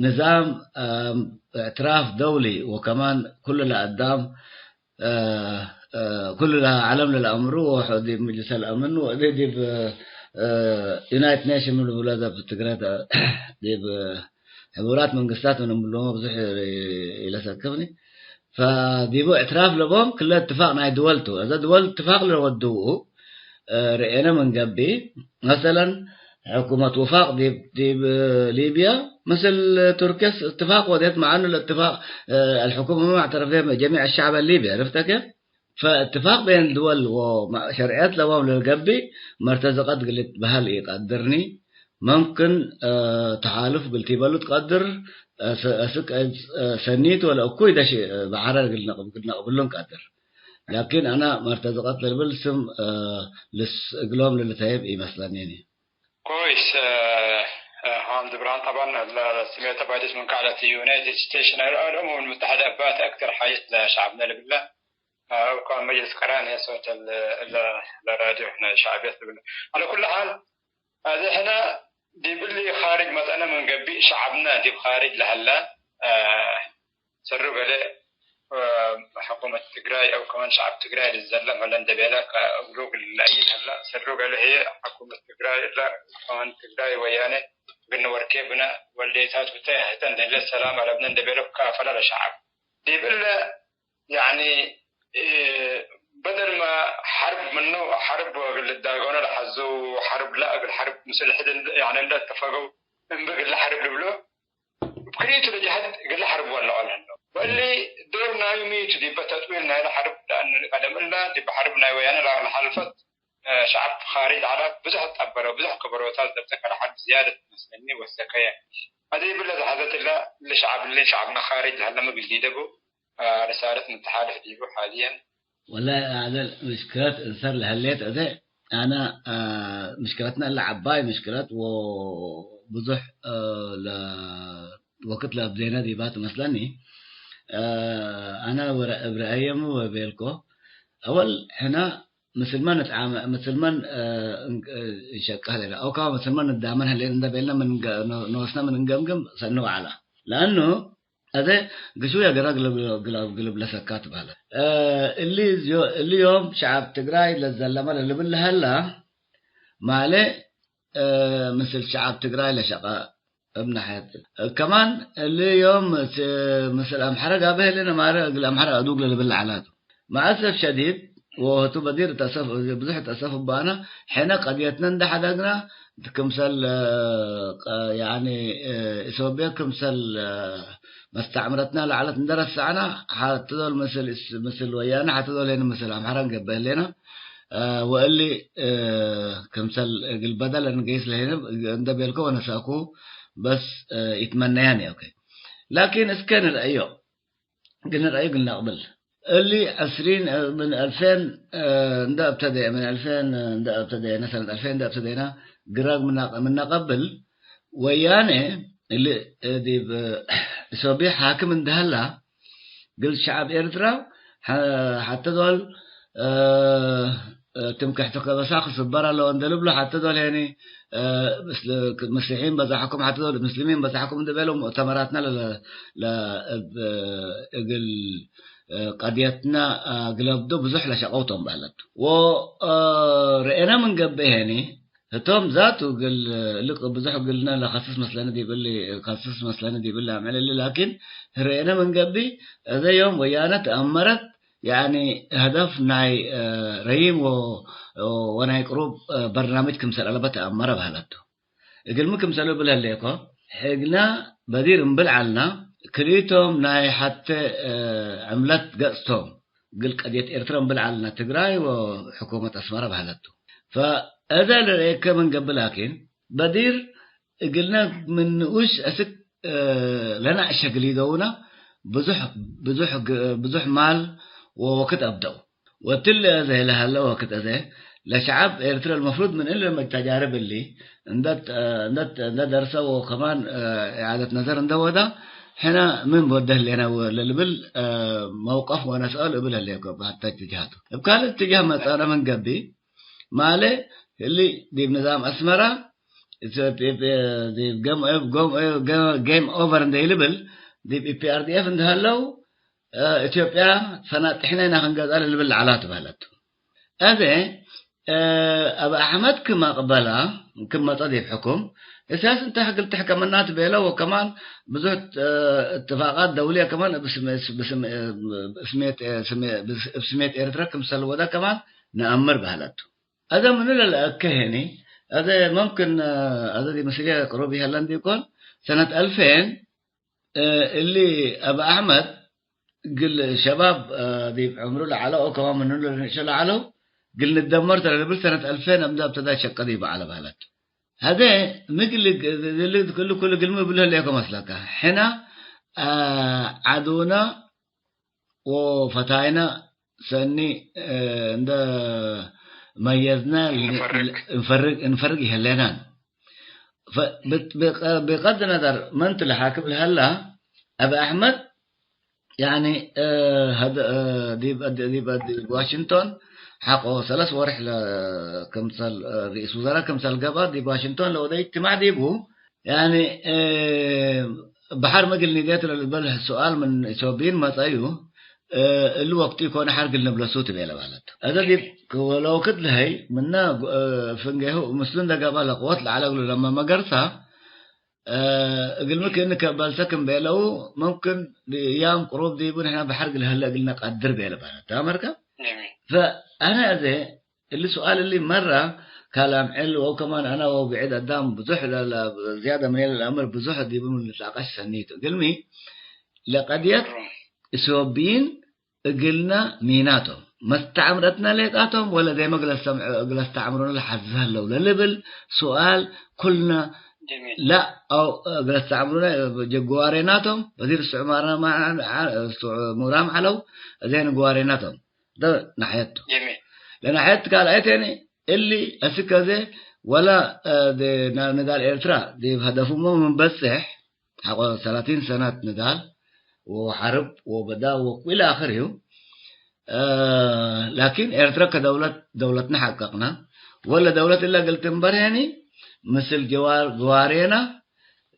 ንዛም፣ አ፣ እዕትራፍ ደውሊ ወከማን ኩሉ ለአዳም፣ አ፣ አ፣ ኩሉ ለዐለም ለለአምሩ ወዲብ መጅልስ አልአምን ወእዜ ዲብ፣ አ፣ ዩናይትድ ኔሽን ምን ብሎ ዘብ ትግረ ዲብ ሕቡራት መንግስታት ምን እምብሎመ ብዙሕ ኢለሰክፍኒ። ፈዲቡ እዕትራፍ ለቦም ክለ እትፋቅ ናይ ድወል ቱ። እዘ ድወል እትፋቅ ለወድዉ፣ እ፣ ርኤነ ምን ገብእ፣ መሰለን፣ ሕኩመት ውፋቅ ዲብ፣ ዲብ ሊብያ፣ ምስል ቱርክየስ እትፋቅ ወዴት፣ መዓኑ ለእትፋቅ፣ እ፣ አልሕኩመ ማ አዕተረፈ ጀሚዕ አሸዕብ አሊብያ፣ ዐረፍተ ኬፍ? ፈእትፋቅ ቤን ድወል ወሸርዕየት ለቦም ለልገብእ መርተዘቀት እግል ልትበህል ኢቀድርኒ። መምክን፣ እ፣ ተሓሉፍ እግል ቲበሉ ትቀድር፣ እ፣ ሰ-፣ አስክ፣ እ፣ ሰኒት ወለ እኩይ ደሽ፣ እ፣ በሐረ እግል ነቅብ-፣ እግል ነቅብሉ እንቀድር። ላኪን አነ መርተዘቀት ለልብል ስም፣ እ፣ ልስ-፣ እግሎም ለልተይብ ኢመስለኒኒ። ኮይስ፣ እ፣ እ፣ ሐምድ ብርሃን ጠባን ለስሜተ ባዲስ ምን ቃለት ዩናይትድ ስቴትስ ናይ አልኡመም ልሙተሐደ እባተ አክተር ሓጀት ለሸዕብነ ልብለ። አው ከመ መጅልስ ቀራን ህዬ ሶት ለ-፣ ለ-፣ ለራድዮ ናይ ሸዕብየት ልብል። ዐለ ኩሉ ሓል፣ አዜ ሕነ ዲብ እሊ ካርጅ መጽአነ ምን ገብእ፣ ሸዐብነ ዲብ ካርጅ ለሀለ፣ አ፣ ሰሩ ገሌ፣ አ፣ ሕኩመት ትግራይ አው ከማን ሸዐብ ትግራይ ልዘለም ሀለ እንደ ቤለ፣ ከ-፣ እግሉ እግል ለአይድ ሀለ። ሰሩ ገሌ ህዬ ሕኩመት ትግራይ እለ ከማን ትግራይ ወያኔ እግልነ ወርኬ ብነ ወልዴታቱ ተ ህተ እንደ ህለ ሰላም አለብነ እንደ ቤለ ካፈለ ለሸዐብ። ዲብ እለ ያኒ፣ እ፣ በደልመ ሐርብ ምኑ ሐርብ እግል ልዳገኖ ለሐዙ፣ ሐርብ ለእግል ሐርብ ምስል ሕድ እንደ፣ ያኒ እንደ እተፈገው እምቢ እግል ለሐርብ ልብሎ፣ እብ ክልኢቱ ለጀሀት እግል ለሐርብ ወለዖ ለህለው። ወእሊ ዶር ናዩ ሚ ቱ ዲበ ተጥዊር ናይለ ሐርብ፣ ለአኑ ቀደም እለ ዲብ ሐርብ ናይ ወያነ ለሐልፈት፣ እ፣ ሸዐብ ካርጅ ለዐለ ብዙሕ ትጠበረ፣ ብዙሕ ከበሮታት ለብጠ ከለ ሐርብ ዝያደት መስለኒ ወሰከየ። አዜ እብለ ለሐዘት እለ፣ እሊ ሸዐብ እሊ ሸዐብነ ካርጅ ለሀለ ምግል ዲደቡ፣ አ፣ ርሳለት ምን ተሓልፍ ዲቡ ሓልየን። ወላሂ፣ አዜ ምሽክለት እንሰር ለህሌት እዜ፣ አነ፣ አ፣ ምሽክለትነ እለ ዐባይ ምሽክለት ወብዙሕ፣ አ፣ ለ-፣ ወቅት ለአብዜነ ዲባ ትመስለኒ። አ፣ አነ ወረ-፣ እብ ረአየሙ ወቤልኮ፣ አወል ሕነ ምስልመን እትዓመ-፣ ምስልመን፣ አ፣ እንቅ-፣ እንሸቅህ ሌለ፣ አው ከማ ምስልመን ንዳመን ህሌን እንደ ቤልነ ምን ገ-፣ ኖ-፣ ኖስነ ምን እንገምግም ሰኒ ወዐለ። ለአኑ፣ አዜ ግሹየ ገረ ግልብ፣ ግልብ፣ ግልብ ለሰካት በህለ። እ፣ እሊ ዮ-፣ እሊ ዮም ሸዐብ ትግራይ ለዘለመ ለልብል ለሀላ ማሌ፣ እ፣ ምስል ሸዐብ ትግራይ ለሸቀ እብ ናሕየት። ከማን እሊ ዮም ስ-፣ ምስል አምሐረ ጋብእ ህሌነ ማረ እግል አምሐረ አዱግ ለልብል ለዐላቱ። መአሰፍ ሸዲድ፣ ወህቱ በዲር እት አሰፍ፣ ብዙሕ እት አሰፍ እባነ፣ ሕነ ቀድየትነ እንደ ሐደግነ፣ ክምሰል፣ እ፣ ቀ-፣ ያኒ፣ እ፣ ኢትዮጵያ ክምሰል፣ እ፣ መስተዕምረትነ ለዐለት እንደ ረሰዕነ፣ ሐቲ ዶል ምስል እስ-፣ ምስል ወያነ፣ ሐቲ ዶል ሄነ ምስል አምሐረ እንገብእ ህሌነ፣ እ፣ ወእሊ፣ እ፣ ክምሰል እግል በደል እንገይስ ለሄነ እንደ ቤልኮ ወነሳኩ፣ በስ፣ እ፣ ኢትመነያን። ኦኬ። ላኪን እስከ ንርአዮ። እግል ንርአዩ እግል ነቅብል። እሊ ዕስሪን ምን አልፌን፣ እ፣ እንደ እብተደየ፣ ምን አልፌን እንደ እብተደየነ፣ ሰነት አልፌን እንደ እብተደየነ፣ ግራግ ምና-፣ ምናቀብል ወያኔ እሊ፣ እ፣ ዲብ፣ እ፣ ኢትዮጵያ ሓክም እንደ ሀላ፣ እግል ሸዐብ ኤርትራ፣ ሐ-፣ ሐተ ዶል፣ እ፣ እ፣ ትምክሕቱ ከበሳ ክስበር አለው እንደ ልብሎ፣ ሐተ ዶል ሄኒ፣ እ፣ ምስል-፣ ምስሊሒን በዛሐኩም፣ ሐተ ዶል ምስሊሚን በዛሐኩም እንደ ቤለው፣ ሙእተመራትና ለ-፣ ለ-፣ ለ-፣ እብ-፣ እግል፣ እ፣ ቀድየትና፣ እ፣ ግለብዶ ብዙሕ ለሸቀው ቶም በህለት። ወ-፣ እ፣ ርኤነ ምን ገብእ ሄኒ፣ ህቶም ዛቱ እግል፣ ልቅ ብዙሕ እግልነ ለከስስ መስለኒ ዲብ እሊ፣ ከስስ መስለኒ ዲብ እሊ አምዕል እሊ፣ ላኪን ርኤነ ምን ገብእ፣ እዘ ዮም ወያነ ተአመረት፣ ያኒ፣ ሀደፍ ናይ፣ እ፣ ረዪም ወ-፣ ወናይ ቅሩብ፣ እ፣ በርናምጅ ክምሰል አለበ ተአመረ በህለቱ። እግልሚ ክምሰል እብል ህሌኮ፣ ሕግና በዲር እምብል ዐልና፣ ክልኢቶም ናይ ሐቴ፣ እ፣ ዕምለት ገጽ ቶም፣ እግል ቀድየት ኤርትረ እምብል ዐልና፣ ትግራይ ወሕኩመት አስመረ በህለቱ። ፈእዘ ለርኤከ ምን ገብእ ላኪን፣ በዲር እግልነ ምን ንኡሽ እስክ፣ እ፣ ለነአሸ እግል ኢደውና፣ ብዙሕ፣ ብዙሕ ግ-፣ ብዙሕ ማል ወወክድ አብደው። ወእትሊ አዜ ለሀለ ወክድ አዜ፣ ለሸዐብ ኤርትረ ለመፍሩድ ምን እሊ ተጃርብ እሊ እንደ ት-፣ እንደ ት-፣ እንደ ደርሰ ወከማን፣ እ፣ ኢዓደት ነዘር እንደ ወዳ፣ ሕነ ምን ቦደ ህሌነ ወ-፣ ለልብል፣ እ፣ መውቀፍ ወነስአል እብል ህሌኮ በሀተ እትጃህ ቱ። እብ ካልእ እትጃህ መጸእነ ምን ገብእ፣ ማለ፣ እሊ ዲብ ንዛም አስመራ፣ ዲብ ገም፣ ገም፣ ገም ኦቨር እንደ ኢልብል፣ ዲብ ኢፒአርዲኤፍ እንደ ሀለው፣ እ፣ ኢትዮጵያ ፈናጢሕነ ኢና ክንገዝአ ለልብል ለዐላ ትበህለት። አዜ፣ እ፣ አብ አሕመድ ክም አቅበላ፣ ክም መጸ ዲብ ሕኩም፣ እሳስ እንተ እግል ትሕከመና ትቤለ ወከማን ብዙሕ፣ እ፣ እትፋቃት ደውልየ ከማን እብ ስሜ-፣ ብስም-፣ እ፣ ስሜት፣ እ፣ ስሜ-፣ ብስ-፣ እብ ስሜት ኤርትረ ክምሰል ወደ ከማን ነአምር በህለት። አዜ ምኑ ለለአከ ሄኒ፣ አዜ መምክን፣ አዜ ዲብ ምስልየ ቅሩብ ይሀለ እንዲኮን፣ ሰነት አልፌን፣ እ፣ እሊ አብ አሕመድ እግል ሸባብ፣ እ፣ ዲብ ዕምሩ ለዐለው አው ከማን ምኑ ለንእሸ ለዐለው፣ እግል ንደመር ተ ለልብል ሰነት አልፌን አምዳብ ተዳይ ሸቀ ዲብ ዐለ በህለት። ሀዜ ምግል እሊ ክሉ፣ ክሉ እግልሚ እብሉ ህሌኮ መስለከ። ሕነ፣ እ፣ ዐዱነ ወፈታይነ ሰኒ፣ እ፣ እንደ መየዝነ እንፈርግ። እንፈርግ፣ እንፈርግ ይህሌናን። ፈ-፣ ብት-፣ ብቀ-፣ ብቀድ ነዘር መን ቱ ለሓክም ለሀላ፣ አቢ አሕመድ፣ ያኒ፣ እ፣ ሀደ-፣ እ፣ ዲብ፣ ዲብ፣ ዲብ ዋሽንግቶን ሐቆ ሰለስ ወርሕ ለ-፣ ክምሰል፣ እ፣ ርኢስ ውዘራ ክምሰል ገብአ፣ ዲብ ዋሽንግቶን ለወደ እጅትማዕ ዲቡ፣ ያኒ፣ እ፣ በሐር ምግል ኒዴት ለልበል ሱኣል ምን ኢትዮጵይን መጸዩ፣ እ፣ እሊ ወቅቱ ኢኮን ሐር ግል ንብለሱ ትቤለ ማለት። አዜ ዲብ ወለወክድ ለሀይ ምነ፣ እ፣ ፍንጌሁ ምስሉ እንደ ገብአ ለቅወት ለዐለ እግሉ ለመ መገርሳ፣ እ፣ እግልሚ ክእኒ ከበልሰ ክም ቤለው፣ መምክን እያም ቅሩብ ዲቡ ንሕና በሐር ግል ሀለ እግልነ ቀድር ቤለ ማለት። ተአመርከ? ጀሚል። ፈአነ አዜ እሊ ሱኣል እሊ መረ ካል አምዕል ወከማን አነ ወብዕድ አዳም ብዙሕ ለ-፣ ለ-፣ ዝያደ ምኔ ለልአምር ብዙሕ ዲቡ ምን ልትናቀሽ ሰኒ ቱ። እግልሚ ለቀድየት እሮም። ኢትዮጵይን እግልነ ሚናቶም፣ መስተዕምረትነ ሌጣቶም ወለ ዴመ እግለ ሰምዕ-፣ እግለ አስተዕምሩነ ለሐዜ ህለው ለልብል ሱኣል ኩልነ ጀሚል። ላ አው እግለ አስተዕምሩነ ጀግዋሬናቶም፣ ወዚር እስትዕማርና ማ-፣ ዓ-፣ እስትዕሙራም ዐለው፣ እዜን ግዋሬናቶም። ደ ናሕየት ቱ። ጀሚል። ለናሕየት ካልኣይት ያኒ እሊ አስክ አዜ ወላ፣ እ፣ ደ-፣ ና-፣ ንዳል ኤርትራ ዲብ ሀደፉሞ ምን በጽሕ ሐቆ ሰላሲን ሰነት ንዳል ወሐርብ ወበዳ ወኢለ አክር እዩ። እ፣ ላኪን ኤርትረ ከደውለት፣ ደውለትነ ሐቀቅነ ወለ ደውለት እለ እግል ትንበር ያኒ ምስል ጀዋር፣ ግዋሬና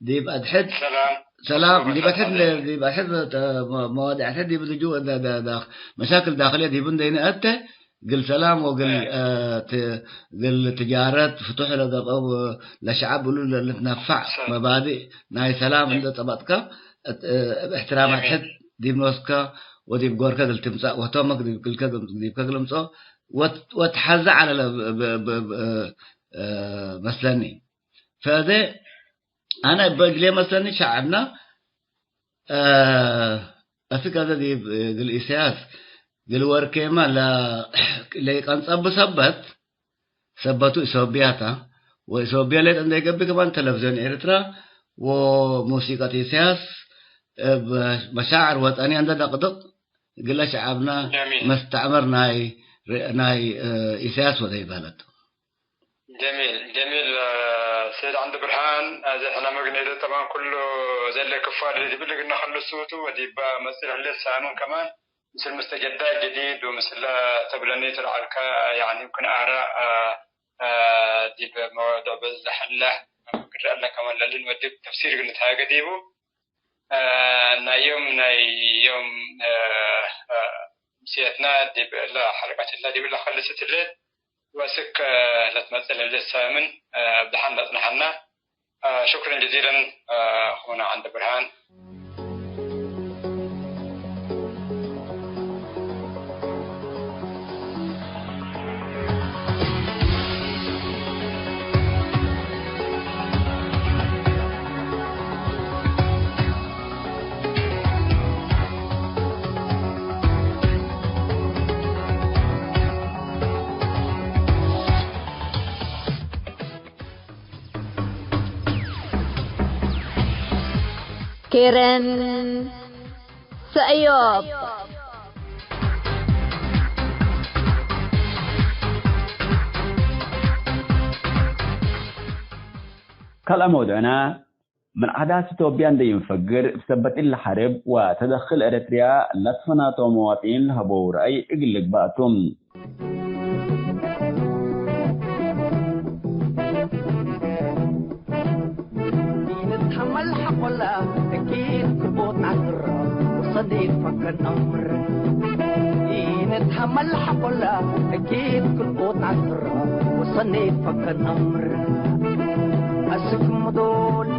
ዲብ አድሕድ ሰላም። ሰላም፣ ዲብ አድሕድ፣ ዲብ አድሕድ ተ-፣ መ-፣ መዋዲዕ ተ ዲብ ልጁ ደ-፣ ደ-፣ ደ-፣ መሻክል ዳክልየ ዲቡ እንዴ ይንአተ፣ እግል ሰላም ወእግል፣ እ። እ፣ ት-፣ እግል ትጃረት ፍቱሕ ለገብአው ለሸዐብ እሉ ለልትነፋዕ ሰ-። መባዲእ ናይ ሰላም ጀ-። እንዴ ጸበጥከ፣ እት-፣ እ፣ እብ እሕትራም ጀሚል። አድሕድ ዲብ ኖስከ ወዲብ ጎርከ እግል ትምጸእ ወህቶመክ ዲብ ክልከ፣ ዲብከ እግል እምጽኦ ወት-፣ ወትሐዘ ዐለ ለ-፣ ብ-፣ ብ-፣ ብ-፣ እ፣ መስለኒ። ፈዘ አነ እበ እግሌ መሰኒ ሸዐብና፣ እ፣ አስክ አዜ ዲብ እግል ኢሰያስ እግል ወርኬመ ለ-፣ ለኢቀንጸቡ ሰበት፣ ሰበቱ ኢትዮጵያ ተ፣ ወኢትዮጵያ ሌጠ እንዴ ገብእ ከማን ተለቪዝዮን ኤርትራ ወሙሲቀት ኢሰያስ እብ መሻዕር ወጠንየ እንዴ ደቅድቅ፣ እግለ ሸዐብና ጀሚል። መስተዕመር ናይ፣ ናይ፣ እ፣ ኢሰያስ ወደ ይበለቱ። ጀሚል፣ ጀሚል፣ አ፣ ሰይድ ዐንድ ብርሃን፣ አዜ ሕነ መግነይለ ጠባን ኩሉ ዘለ ክፋል ዲብል እግልነ ከልሱ ቱ፣ ወዲባ መጽእ ለህሌት ሳምን ከማን፣ ምስል ሙስተጀዳት ጀዲድ ወምስለ ተብለኒ ተለዐልከ፣ ያኒ፣ ክን አራእ፣ አ፣ አ፣ ዲብ መዋድዕ በዝሕ ለህ ግረ አለ ከማን ለልን ወዲብ ተፍሲር እግል ንትሃገ ዲቡ፣ አ፣ ናይ ዮም፣ ናይ ዮም፣ አ፣ አ፣ ምሴትና ዲብ እለ ሐልቀት እለ ዲብ እለ ከልሰት ህሌት፣ ወአስክ ለትመጽእ ለህሌት ሳምን፣ አ፣ እብ ደሐን ለአጽንሐና። አ፣ ሹክረን ጀዚለን፣ አ፣ አኹና ዐንደ ብርሃን። ኬረን ሰእዮብ። ካልአ መውዱዕና፣ ምን ዓዳት ኢትዮጵያ እንዴ ኢንፈግር፣ እብ ሰበት እሊ ሐርብ ወተደክል ኤረትርያ ለትፈናተው መዋጥኒን ለሀበው ረአይ እግል ልግባእ ቱ። ኢንትሐመል ሐቆላ እኪት ክቦት ዐስር ወሰኔት ፈከን አምር። ኢንትሐመል ሐቆላ እኪት ክቦት ዐስር ወሰኔት ፈከን አምር። አስክ ምዶል፣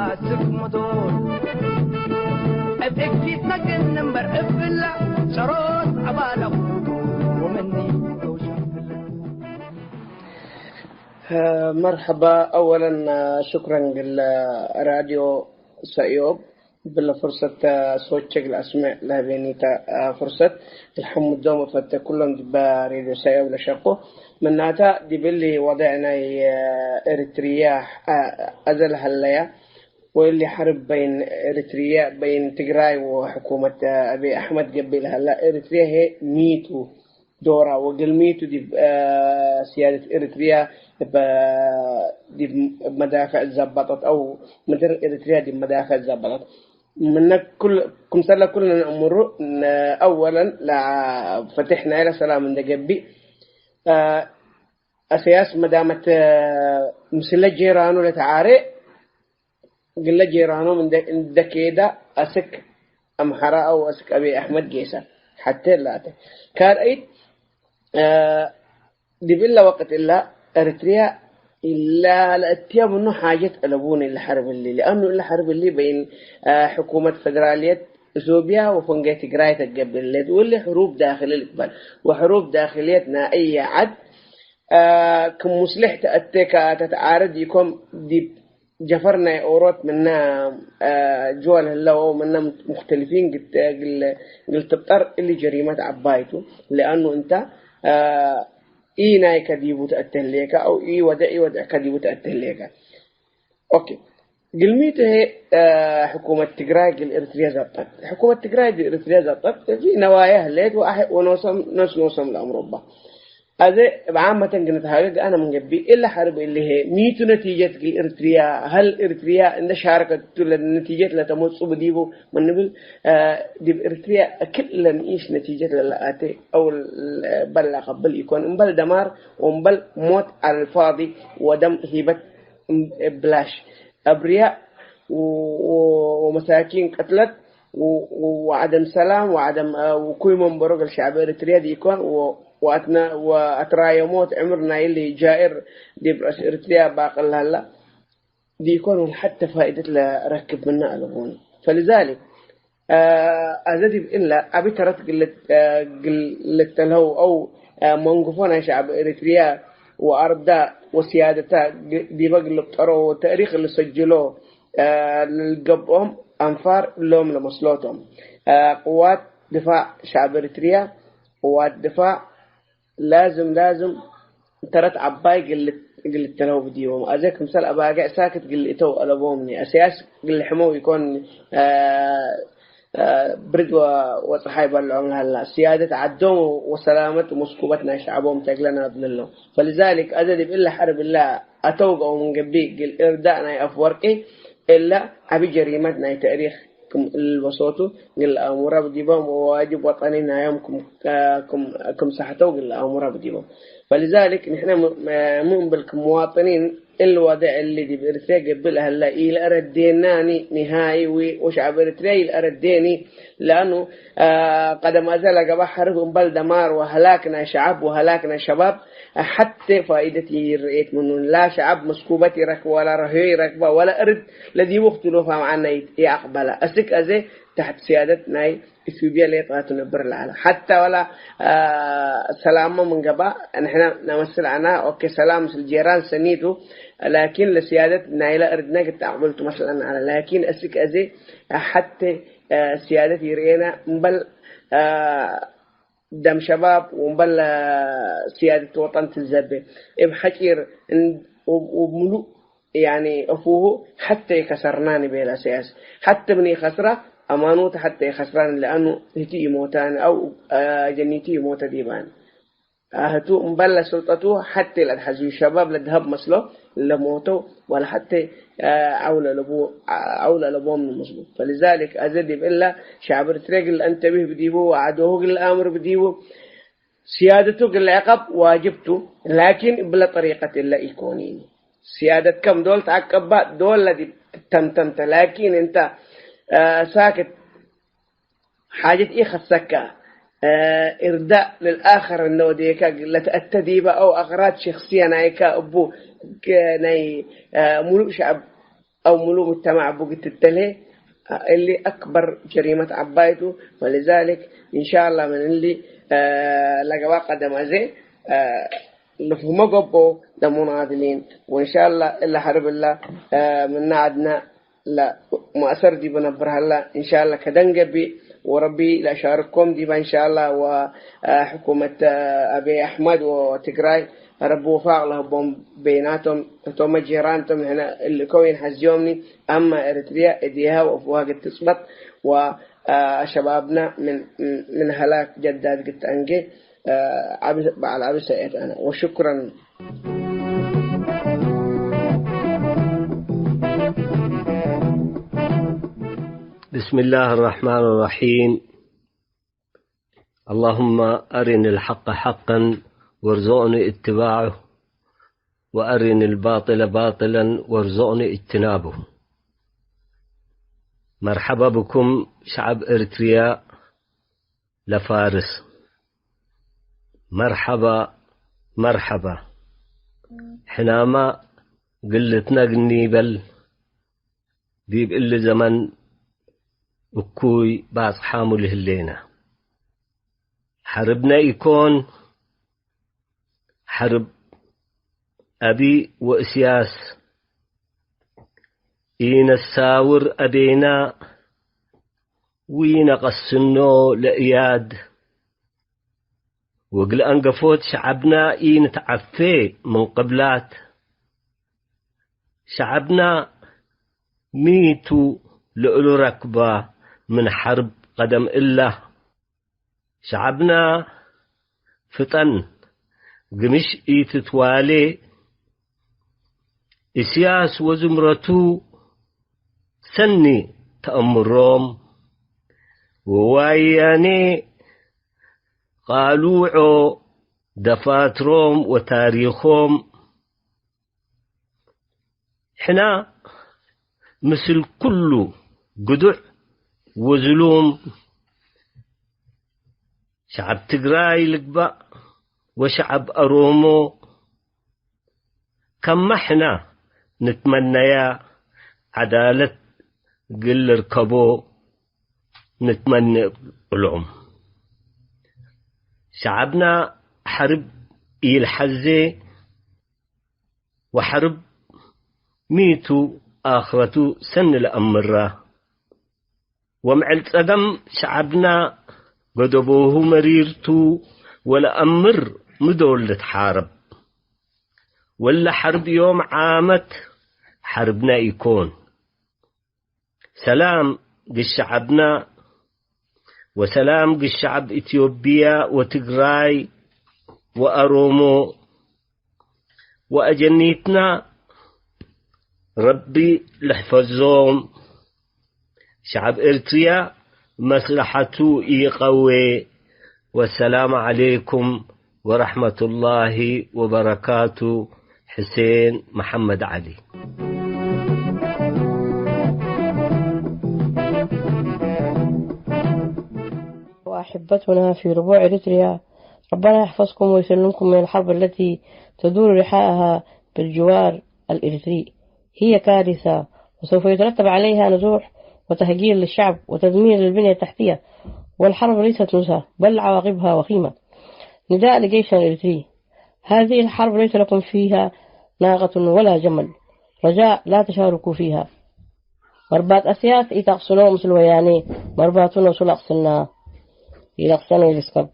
አስክ ምዶል። እብ እኪት ነግን እምበር እብላ ጸሮት አባለኩ ወመኒ ተውሸፍለ። መርሐባ። አወለን ሹክረን ግለ ራድዮ ሰእዮብ። ብለ ፍርሰት ሶቼ እግል አስምዕ ለህቤኒተ ፍርሰት፣ እግል ሐምዶም ወፈቴ ኩሎም ዲበ ሬድዮ ሰእዮብ ለሸቁ። ምናተ፣ ዲብሊ ወደዕ ናይ ኤሪትርያ አዘ ለሀለያ፣ ወእሊ ሐርብ በይን ኤሪትርያ፣ በይን ትግራይ ወሕኩመት አብይ አሕመድ ገብእ ለሀላ፣ ኤሪትርያ ህዬ ሚቱ ዶራ ወግልሚቱ ዲብ፣ አ፣ ስያደት ኤሪትርያ እብ፣ ዲብ መዳፍዕ ዘበጠት አው ምድር ኤሪትርያ ዲብ መዳፍዕ ዘበጠት። ምነ ኩል-፣ ክምሰለ ኩልነ ነአምሩ፣ ነ-፣ አወለን ለፈቴሕ ናይለ ሰላም እንደ ገብእ፣ አ፣ አሰያስ መዳመት፣ አ፣ ምስለ ጄራኑ ለተዓሬ፣ ግለ ጄራኖም እንደ፣ እንደ ኬዳ አስክ አምሐራ አው አስክ አብይ አሕመድ ጌሰ ሐቴ ላተ። ካልአይት፣ አ፣ ዲብ እለ ወቅት እላ ኤሪትርያ ለለአትየ ምኑ ሓጀት አለቡኒ እለ ሐርብ እሊ። ለአኑ እለ ሐርብ እሊ በይን፣ አ፣ ሕኩመት ፌደራልየት ኢትዮጵያ ወፈንጌ ትግራይ ተገብእ ሌት። ወእሊ ሕሩብ ዳክሊ ልትበል። ወሕሩብ ዳክልየት ናይ አየ ዐድ፣ አ፣ ክም ሙስሊሕ ተአቴ ከአተትዓረድ ኢኮን ዲብ ጀፈር ናይ ኦሮት ምነ፣ አ፣ ጅወል ህለው ምነ ሙክተልፊን ግት-፣ እግል፣ እግል ትብጠር እሊ ጀሪመት ዐባይ ቱ። ለአኑ እንተ፣ አ፣ ኢ ናይ ከዲቡ ተአተህሌከ አው ኢ ወደዕ፣ ኢ ወደዕ ከዲቡ ተአተህሌከ። ኦኬ። ግልሚት ህዬ፣ አ፣ ሕኩመት ትግራይ እግል ኤሪትርያ ዘብጠት። ሕኩመት ትግራይ እግል ኤሪትርያ ዘብጠት፣ እሊ ነዋየ ህሌት ወአሐ-፣ ወኖሶም፣ ኖስ ኖሶም ለአምሮ እባ። አዜ እብ ዓመተን ግንትሃገግ አነ ምን ገብእ፣ እለ ሐርብ እሊ ህዬ ሚቱ ነቲጀት እግል ኤሪትርያ፣ ሀል ኤሪትርያ እንደ ሻረከቱ ለነቲጀት ለተመጽኡ ብዲቡ ምን ንብል፣ አ፣ ዲብ ኤሪትርያ ክል ለንኢሽ ነቲጀት ለለአቴ አው በል ለአቀብል ኢኮን፣ እምበል ደማር ወእምበል ሞት ዐለ ልፋዲ ወደም ሂበት እም-፣ ብላሽ፣ አብርያእ ወ-፣ ወ-፣ ወመሳኪን ቀትለት ወ-፣ ወ-፣ ወዐደም ሰላም ወዐደም፣ አ፣ ውኩይ መንበሮ እግል ሸዕብ ኤሪትርያ ዲኢኮን ወ-፣ ወአትነ-፣ ወአትራየሞት ዕምር ናይ እሊ ጃእር ዲብ ረአስ ኤሪትርያ ባቅል ለሀላ ዲኢኮን ወለሐቴ ፋኢደት ለረክብ ምነ አለቡኒ። ፈሊዛሊክ፣ አ፣ አዜ ዲብ እለ አቢ ተረት ግል፣ አ፣ ግል ልተልሀው አው፣ አ፣ መንግፎ ናይ ሸዕብ ኤሪትርያ ወአርዳ ወስያደታ ግ-፣ ዲበ እግል ልብጠሮ ወተእሪክ ልሰጅሎ፣ አ፣ ለልገብኦም አንፋር እሎም ለመስሎቶም። አ፣ ቅዋት ድፋዕ ሸዕብ ኤሪትርያ፣ ቅዋት ድፋዕ ላዝም፣ ላዝም ተረት ዐባይ እግል፣ እግል ልተልሀው ብዲቦም። አዜ ክምሰል አባጌዕ ሳክት እግል ልእተው አለቦምኒ። አሰያስ እግል ልሕመው ኢኮን፣ አ፣ አ፣ ብርድ ወ-፣ ወጸሓይ በልዖም ለሀላ። ስያደት ዐዶም ወሰላመት ወመስኩበት ናይ ሸዐቦም ተግለ ናብል ለው። ፈሊዛሊክ አዜ ዲብ እለ ሐርብ እለ አተው ገአው ምን ገብእ እግል እርዳእ ናይ አፍወርቂ እለ ዐቢ ጀሪመት ናይ ተእሪክ ክም ልበሶቱ እግል ለአሙረ ብዲቦም ወዋጅብ ወጠኒ ናዮም ክም፣ ክም፣ ክም ሰሐተው እግል ለአሙረ ብዲቦም። ፈሊዛሊክ ንሕነ ም-፣ ም-፣ ምን እብል ክም ሙዋጥኒን እሊ ወደዕ እሊ ዲብ ኤሪትርያ ገብእ ለሀለ ኢለአረዴናኒ ንሃይ ዊ-፣ ወሸዐብ ኤሪትርያ ኢለአረዴኒ። ለአኑ፣ አ፣ ቀደም አዜ ለገበ ሐርብ እምበል ደማር ወሀላክ ናይ ሸዐብ ወሀላክ ናይ ሸባብ ሐቴ ፋኢደት ኢረኤት ምኑ። ላ ሸዐብ መስኩበት ኢረክበ ወላ ረህዮ ኢረክበ ወላ እርድ ለዲቡ ክትሉፋ መዓና ኢአቅበለ። አስክ አዜ ተሕት ስያደት ናይ ኢትዮጵያ ሌጣ ትነብር ለዐለ። ሐታ ወላ፣ አ፣ ሰላሞ ምን ገብአ፣ ንሕነ ነመስል አና፣ ኦኬ፣ ሰላም ምስል ጄራን ሰኒ ቱ፣ ላኪን ለስያደት ናይለ እርድነ ግት አቅብል ቱ መስለን አነ። ላኪን እስክ አዜ ሐቴ፣ አ፣ ስያደት ይርኤነ እምበል፣ አ፣ ደም ሸባብ ወእምበል፣ አ፣ ስያደት ወጠን ትዘቤ። እብ ሐጪር እን-፣ ወብ-፣ ወብምሉእ ያኒ፣ አፉሁ ሐቴ ከሰርናኒ ቤለ ሰያስ። ሐቴ ምን ኢከስራ፣ አማኖት ሐቴ ከስራን ለአኑ ህቱ ኢሞታን አው አጀኒቱ ኢሞተ ዲባን። አህቱ እምበለ ሱልጠቱ ሐቴ ለአትሐዝዩ ሸባብ ለድሀብ መስሎ ለሞተው ወለሐቴ ዐውለ ለቦ-፣ ዐውለ ለቦም ንመስሉ። ፈሊዛሊክ አዜ ዲብ እለ ሸዕብ ኤሪትርየ እግል ለአንተቢህ ብዲቡ ወዐዶሁ እግል ለአምር ብዲቡ። ስያደቱ እግል ለዕቀብ ዋጅብ ቱ፣ ላኪን እብለ ጠሪቀት እለ ኢኮኒኒ። ስያደት ከም ዶል ተዐቀባ፣ ዶል ለዲብ ትተምተምተ፣ ላኪን እንተ፣ አ፣ ሳክት ሓጀት ኢከሰካ፣ አ፣ እርዳእ ለልአኸር እነ ወዴካ ለተአተ ዲበ አው አቅራድ ሸክስየ ናይካ እቡ፣ ክ-፣ ናይ፣ አ፣ ሙሉእ ሸዐብ አው ሙሉእ ሙጅተማዕ እቡ ግትተልሄ፣ እሊ አክበር ጀሪመት ዐባይ ቱ። ወሊዛሊክ፣ እንሻአላህ፣ ምን እሊ፣ አ፣ ለገባ ቀደም አዜ፣ አ፣ ልፍህሞ ገብኦ ለሙናድሊን። ወእንሻአላህ፣ እለ ሐርብ እላ፣ አ፣ ምነ ዐድነ ለመአሰር ዲቡ ነብር ሀላ። እንሻአላህ፣ ከደንገቢ ወረቢ ለአሻርኮም ዲባ እንሻአላህ። ወ፣ አ፣ ሕኩመት፣ አ፣ አብይ አሕመድ ወትግራይ ረቢ ወፋቅ ለህቦም ቤናቶም፣ ህቶመ ጂራንቶም ህነ እሊ ከዊን ሐዝዮምኒ፣ አማ ኤሪትርያ እዴሃ ወአፍዋህ ግትጽበጥ ወሸባብና ምን፣ ምን ሀላክ ጀዳድ ግትአንጌ፣ ዐቢ፣ በዐል ዐቢ ሰእየት አነ። ወሽኩረን። بسم الله الرحمن الرحيم. اللهم أرنا الحق حقا وارزقني اتباعه، وأرنا الباطل باطلا وارزقني اجتنابه. مرحبا بكم شعب إريتريا لفارس. مرحبا، مرحبا. ሕናማ ግልትነ ግኒ በል። ዲብ እሊ ዘመን እኩይ ባጽሓሙ ለህሌነ። ሐርብነ ኢኮን፣ ሐርብ አቢ ወእስያስ ኢነሳውር አቤና፣ ወኢነቀስኖ ለእያድ፣ ወእግል አንገፎት ሸዐብና ኢንትዐፌ ምን ቅብላት። ሸዐብና ሚ ቱ ለእሉ ረክበ ምን ሐርብ ቀደም እላ። ሸዐብና ፍጠን ግምሽ ኢትትዋሌ። እስያስ ወዝምረቱ ሰኒ ተአምሮም፣ ወዋያኔ ቃሉዖ ደፋትሮም ወታሪኾም። ሕና ምስል ኩሉ ግዱዕ ወዝሉም ሸዐብ ትግራይ ልግባእ ወሸዐብ አሮሞ ከመ ሕና ንትመነያ ዐዳለት እግል ልርከቦ ንትመኔ እሎም። ሸዐብና ሐርብ ኢልሐዜ ወሐርብ ሚ ቱ አክረቱ ሰኒ ለአምራ። ወምዕል ጸገም ሸዐብና ገደቦሁ መሪር ቱ ወለአምር ሚ ዶል ልትሓረብ። ወለ ሐርብ ዮም ዓመት ሐርብና ኢኮን። ሰላም ግሸዐብና ወሰላም ግሸዐብ ኢትዮጵያ ወትግራይ ወአሮሞ ወአጀኒትና ረቢ ልሕፈዞም። ሸዐብ ኤርትርያ መስለሐቱ ኢቀዌ። ወሰላም ዐሌኩም ወረሕመቱላሂ ወበረካቱ። ሕሴን መሐመድ ዐሊ። وأحبتنا في ربوع إريتريا، ربنا يحفظكم ويسلمكم من الحرب التي تدور رحاءها بالجوار الإريتري. هي كارثة، وسوف يترتب عليها نزوح وتهجير للشعب وتدمير للبنية التحتية، والحرب ليست نزهة، بل عواقبها وخيمة. نداء لجيشنا الإريتري: هذه الحرب ليس لكم فيها ناقة ولا جمل، رجاء لا تشاركوا فيها. መርባት እስያስ ኢተቅስኖ ምስል ወያኔ፣ መርባቱ ኖሱ ለቅስና፣ ኢለቅሰነ ኢልስከብ።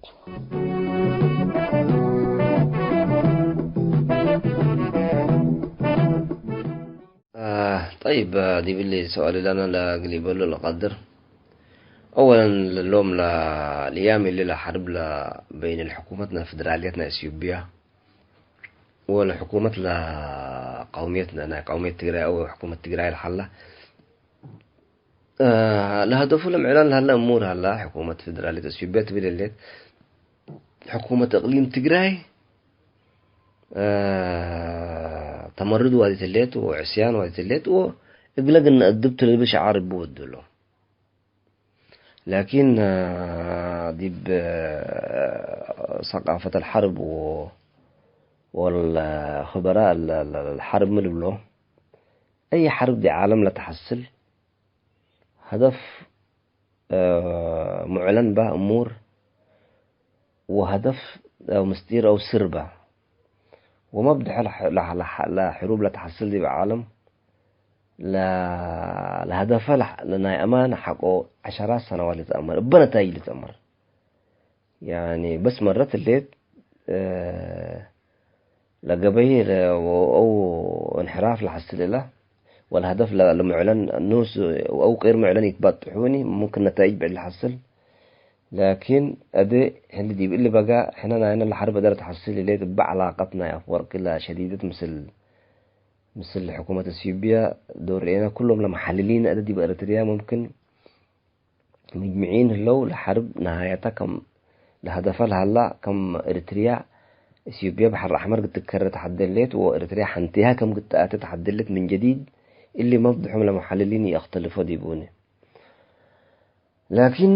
ጠይብ፣ ዲብሊ ሰዋል ለነ ለእግል ኢበሉ ለቀድር። አወለን፣ ለሎም ለልያም እሊ ለሐርብ ለበይን ለሕኩመት ናይ ፍደራልየት ናይ እትዮጵያ ወለሕኩመት ለቀውምየት ናይ ቀውምየት ትግራይ አው ሕኩመት ትግራይ ለሐላ፣ እ፣ ለሀደፉ ለምዕላን ለሀለ እሙር ሀላ፣ ሕኩመት ፍደራልየት እትዮጵያ ትብል ህሌት፣ ሕኩመት እቅሊም ትግራይ፣ እ፣ ተመርድ ዋዲት ህሌት ወዕስያን ዋዲት ህሌት ወእግለ ግነ እድብቱ ለልብል ሸዓር እቡ ወዱ እሎ። ላኪን፣ እ፣ ዲብ፣ እ፣ ሰቃፈት አልሐርብ ወ-፣ ወልክበራእ ለ-፣ ለ-፣ ለሐርብ ምን ልብሎ፣ አይ ሐርብ ዲብ ዓለም ለተሐስል፣ ሀደፍ፣ እ፣ ሙዕለን በ እሙር፣ ወሀደፍ አው ምስጢር አው ስር በ። ወመብድሐ ለሕ-፣ ለሕ-፣ ለሕ-፣ ለሕሩብ ለተሐስል ዲብ ዓለም ለ-፣ ለሀደፈ ለሕ-፣ ለናይ አማን ሐቆ ዐሸራት ሰነዋት ልትአመር፣ እበ ነታይጅ ልትአመር። ያኒ በስ መረት ህሌት፣ እ፣ ለገበይ ለ-፣ ወአው እንሕራፍ ለሐስል እለ፣ ወለሀደፍ ለ-፣ ለሙዕለን ኑስ አው ቄር ሙዕለን ይትባጥሑኒ፣ ሙምክን ነታይጅ ብዕድ ለሐስል። ላኪን፣ አዜ ህሊ ዲብ እሊ በጋ፣ ሕነ ናይነ ለሐርብ አደር ተሐስል ህሌት፣ እበ ዐላቀት ናይ አፍወርቂ ለሸዲደት ምስል፣ ምስል ሕኩመት እትዮጵያ ዶል ርኤነ፣ ኩሎም ለመሐልሊን አዜ ዲብ ኤረትርያ ሙምክን ሙጅምዒን ህለው፣ ለሐርብ ነሃየተ ከም ለሀደፈ ለሀላ፣ ከም ኤረትርያ፣ እትዮጵያ በሐር አሕመር ግትከረ ተሐደሌት ወኤረትርያ ሐንቴሃ ከም ግትአተ ተሐደሌት ምን ጀዲድ፣ እሊ መብድሑም ለመሐልሊን ይአክተልፎ ዲቡኒ። ላኪን፣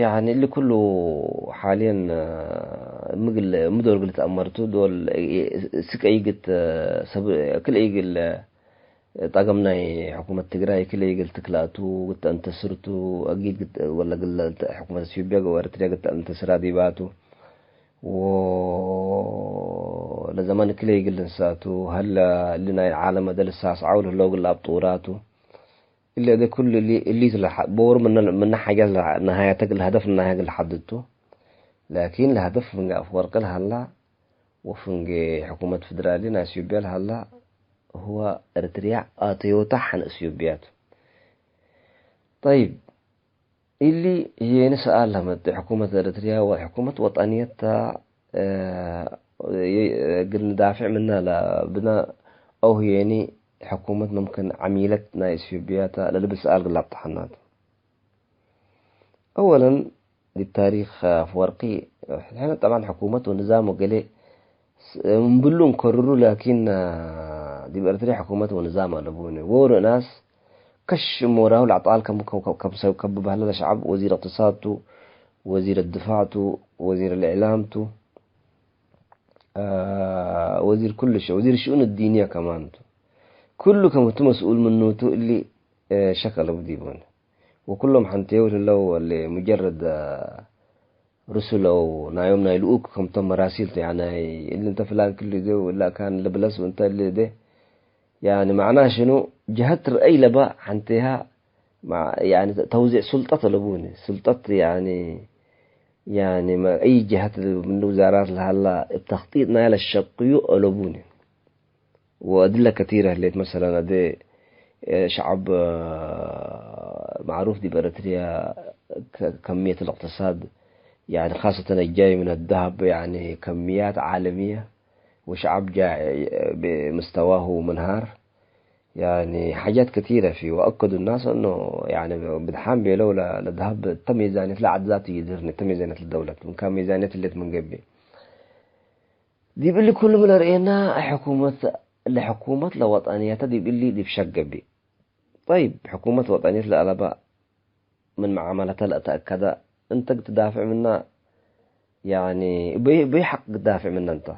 ያኒ እሊ ኩሉ ሓልየን ምግል፣ ምዶል ግል ተአመርቱ ዶል ስቀይ ግት ሰብ፣ ክል ኢግል ጠገም ናይ ሕኩመት ትግራይ ክል ኢግል ትክላቱ፣ ግት አንተስርቱ፣ አጊድ ግት ወለ ግለ ሕኩመት ኢትዮጵያ ገው ኤረትርያ ግት አንተስራ ዲባቱ፣ ወ-፣ ለዘመን ክል ኢግል እንሳቱ፣ ሀለ እሊ ናይ ዓለም አደ ልሳስዓው ለህለው ግል አብጡራቱ፣ እሊ አደ ኩሉ እሊ፣ እሊቱ ለሐ-፣ ቦሩ ምነ፣ ምነ ሓጃት ለሐ-፣ ነሃያተ እግል ሀደፍ ነሃያ እግል ሐድቱ። ላኪን ለሀደፍ ፍንጌ አፍወርቂ ለሀላ ወፍንጌ ሕኩመት ፍድራሊ ናይ እትዮጵያ ለሀላ ህወ ኤረትርያ አተዮታ ሐን እትዮጵያ ቱ። ጠይብ፣ እሊ ህዬኒ ሰኣል ለመጽእ፣ ሕኩመት ኤረትርያ ወሕኩመት ወጠንየት ተ፣ እ፣ እግል ንዳፍዕ ምና ለብነ አው ህዬኒ ሕኩመት መምክን ዐሚለት ናይ ኢትዮጵያ ተ ለልብል ሰኣል እግል ለአብጠሐና ቱ። አወለን፣ ዲብ ታሪክ አፍወርቂ፣ ሕነ ጠብዐን ሕኩመት ወንዛም ወገሌ ስ-፣ እምብሉ እንከርሩ፣ ላኪን፣ ዲብ ኤረትርያ ሕኩመት ወንዛም አለቡኒ። ዎሮ እናስ ከሽ እሞራሁ ለአጣል ከም፣ ከም፣ ከም፣ ከም ሰብ፣ ከብ በህለ ለሸዐብ ወዚር እቅትሳድ ቱ፣ ወዚር ድፋዕ ቱ፣ ወዚር ልእዕላም ቱ፣ አ፣ ወዚር ኩሉ ሸ-፣ ወዚር ሽኡን ዲንየ ከማን ቱ። ኩሉ ከም ህቱ መስኡል ምኑ ቱ እሊ፣ አ፣ ሸክ አለቡ ዲቡኒ። ወኩሎም ሐንቴው ህለው እሊ ሙጀረድ፣ አ፣ ርሱል አው ናዮም ናይ ልኡክ ከምቶም መራሲል ቱ፣ ያኒ፣ እሊ እንተ ፍላን ክል እዴ ወላ ካን ለብለስ ወእንተ እሊ እዴ፣ ያኒ፣ ማዕና ሽኑ? ጀሀት ረአይ ለባ ሐንቴሃ፣ ማ-፣ ያኒ፣ ተውዜዕ ሱልጠት አለቡኒ። ሱልጠት፣ ያኒ፣ ያኒ፣ ማ-፣ አይ ጀሀት ምን ውዛራት ለሀላ እብ ተክጢጥ ናይ ለሸቅዩ አለቡኒ። ወእድለ ከቲረ ህሌት። መሰለን፣ አዜ፣ እ፣ ሸዐብ፣ እ፣ ማዕሩፍ ዲብ ኤረትርያ ከ-፣ ከምየት ልእቅትሳድ፣ ያኒ፣ ካሰተን አጃይ ምን አደሀብ፣ ያኒ፣ ከምያት ዓለምየ ወሸዐብ ጃ-፣ እ፣ ብ-፣ ምስተዋሁ ምንሃር፣ ያኒ፣ ሓጃት ከቲረ ፊ ወአከዱ ናስ እኖ፣ ያኒ፣ ብድሓን ቤለው ለ-፣ ለደሀብ እተ ሜዛንየት ለዐድ ዛቱ ይድህርኒ፣ እተ ሜዛንየት ለደውለት፣ ምን ካን ሜዛንየት ህሌት ምን ገብእ። ዲብ እሊ ኩሉ ምን ለርኤና፣ ሕኩመት፣ ለሕኩመት ለወጠንየተ ዲብ እሊ ዲብ ሸክ ገብእ። ጠይብ፣ ሕኩመት ወጠንየት ለአለበ ምን መዓመለተ ለአተአከደ፣ እንተ እግል ትዳፍዕ ምና፣ ያኒ፣ በይ፣ በይ ሐቅ ትዳፍዕ ምና እንተ።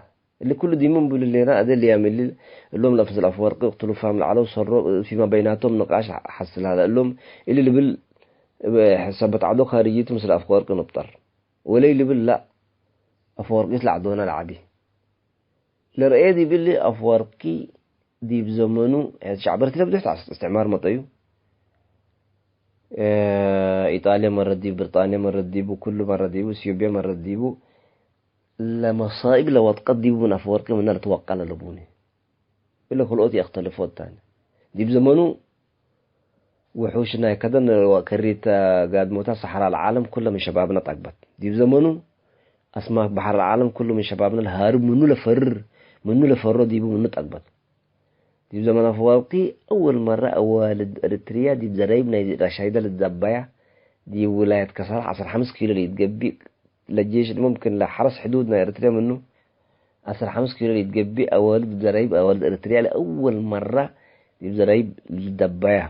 እሊ ኩሉ ዲብ ምን ብሉ ሌና፣ አዜ ልያም እሊ፣ እሎም ለምስል አፍወርቂ እቅትሉ ፋም ለዐለው ሰሮ፣ ፊማ በይናቶም ንቃሽ ሐስል ሀለ። እሎም እሊ ልብል፣ ሰበት ዐዶ ካርጂቱ ምስል አፍወርቂ ንብጠር። ወለይ ልብል ላ፣ አፈወርቂስ ለዐዶነ ለዐቢ። ለረኤ ዲብ እሊ አፈወርቂ ዲብ ዘመኑ፣ ሸዕብ ኤረትርያ ብዙሕ ተዐስ-፣ እስትዕማር መጠዩ። እ፣ ኢጣልየ መረ ዲቡ፣ ብርጣንየ መረ ዲቡ፣ ኩሉ መረ ዲቡ፣ ኢትዮጵየ መረ ዲቡ፣ ለመሳኢብ ለወድቀት ዲቡ ምን አፈወርቂ ምነ ልትወቀል አለቡኒ። እለ ክልኦት የእክተልፎ ታኒ። ዲብ ዘመኑ ውሑሽ ናይ ከደን ወከሪት ጋድሞታት ሰሐራ ለዓለም ኩለ ምን ሸባብነ ጠግበት። ዲብ ዘመኑ አስማክ በሐር ለዓለም ኩሉ ምን ሸባብነ ለሃርብ ምኑ ለፈርር፣ ምኑ ለፈሮ ዲቡ ምኑ ጠግበት። ዲብ ዘመን አፈወርቂ አወል መረ አዋልድ ኤረትርያ ዲብ ዘረይብ ናይ ራሻይደ ልትዘበያ፣ ዲብ ውላየት ከሰላ ዐስር ሐምስ ኪሎ ለኢትገቢእ፣ ለጄሽ ሙምክን ለሐረስ ሕዱድ ናይ ኤረትርያ ምኑ ዐስር ሐምስ ኪሎ ለኢትገቢእ አዋልድ ዲብ ዘረይብ አዋልድ ኤረትርያ ለአወል መረ ዲብ ዘረይብ ልትዘበያ።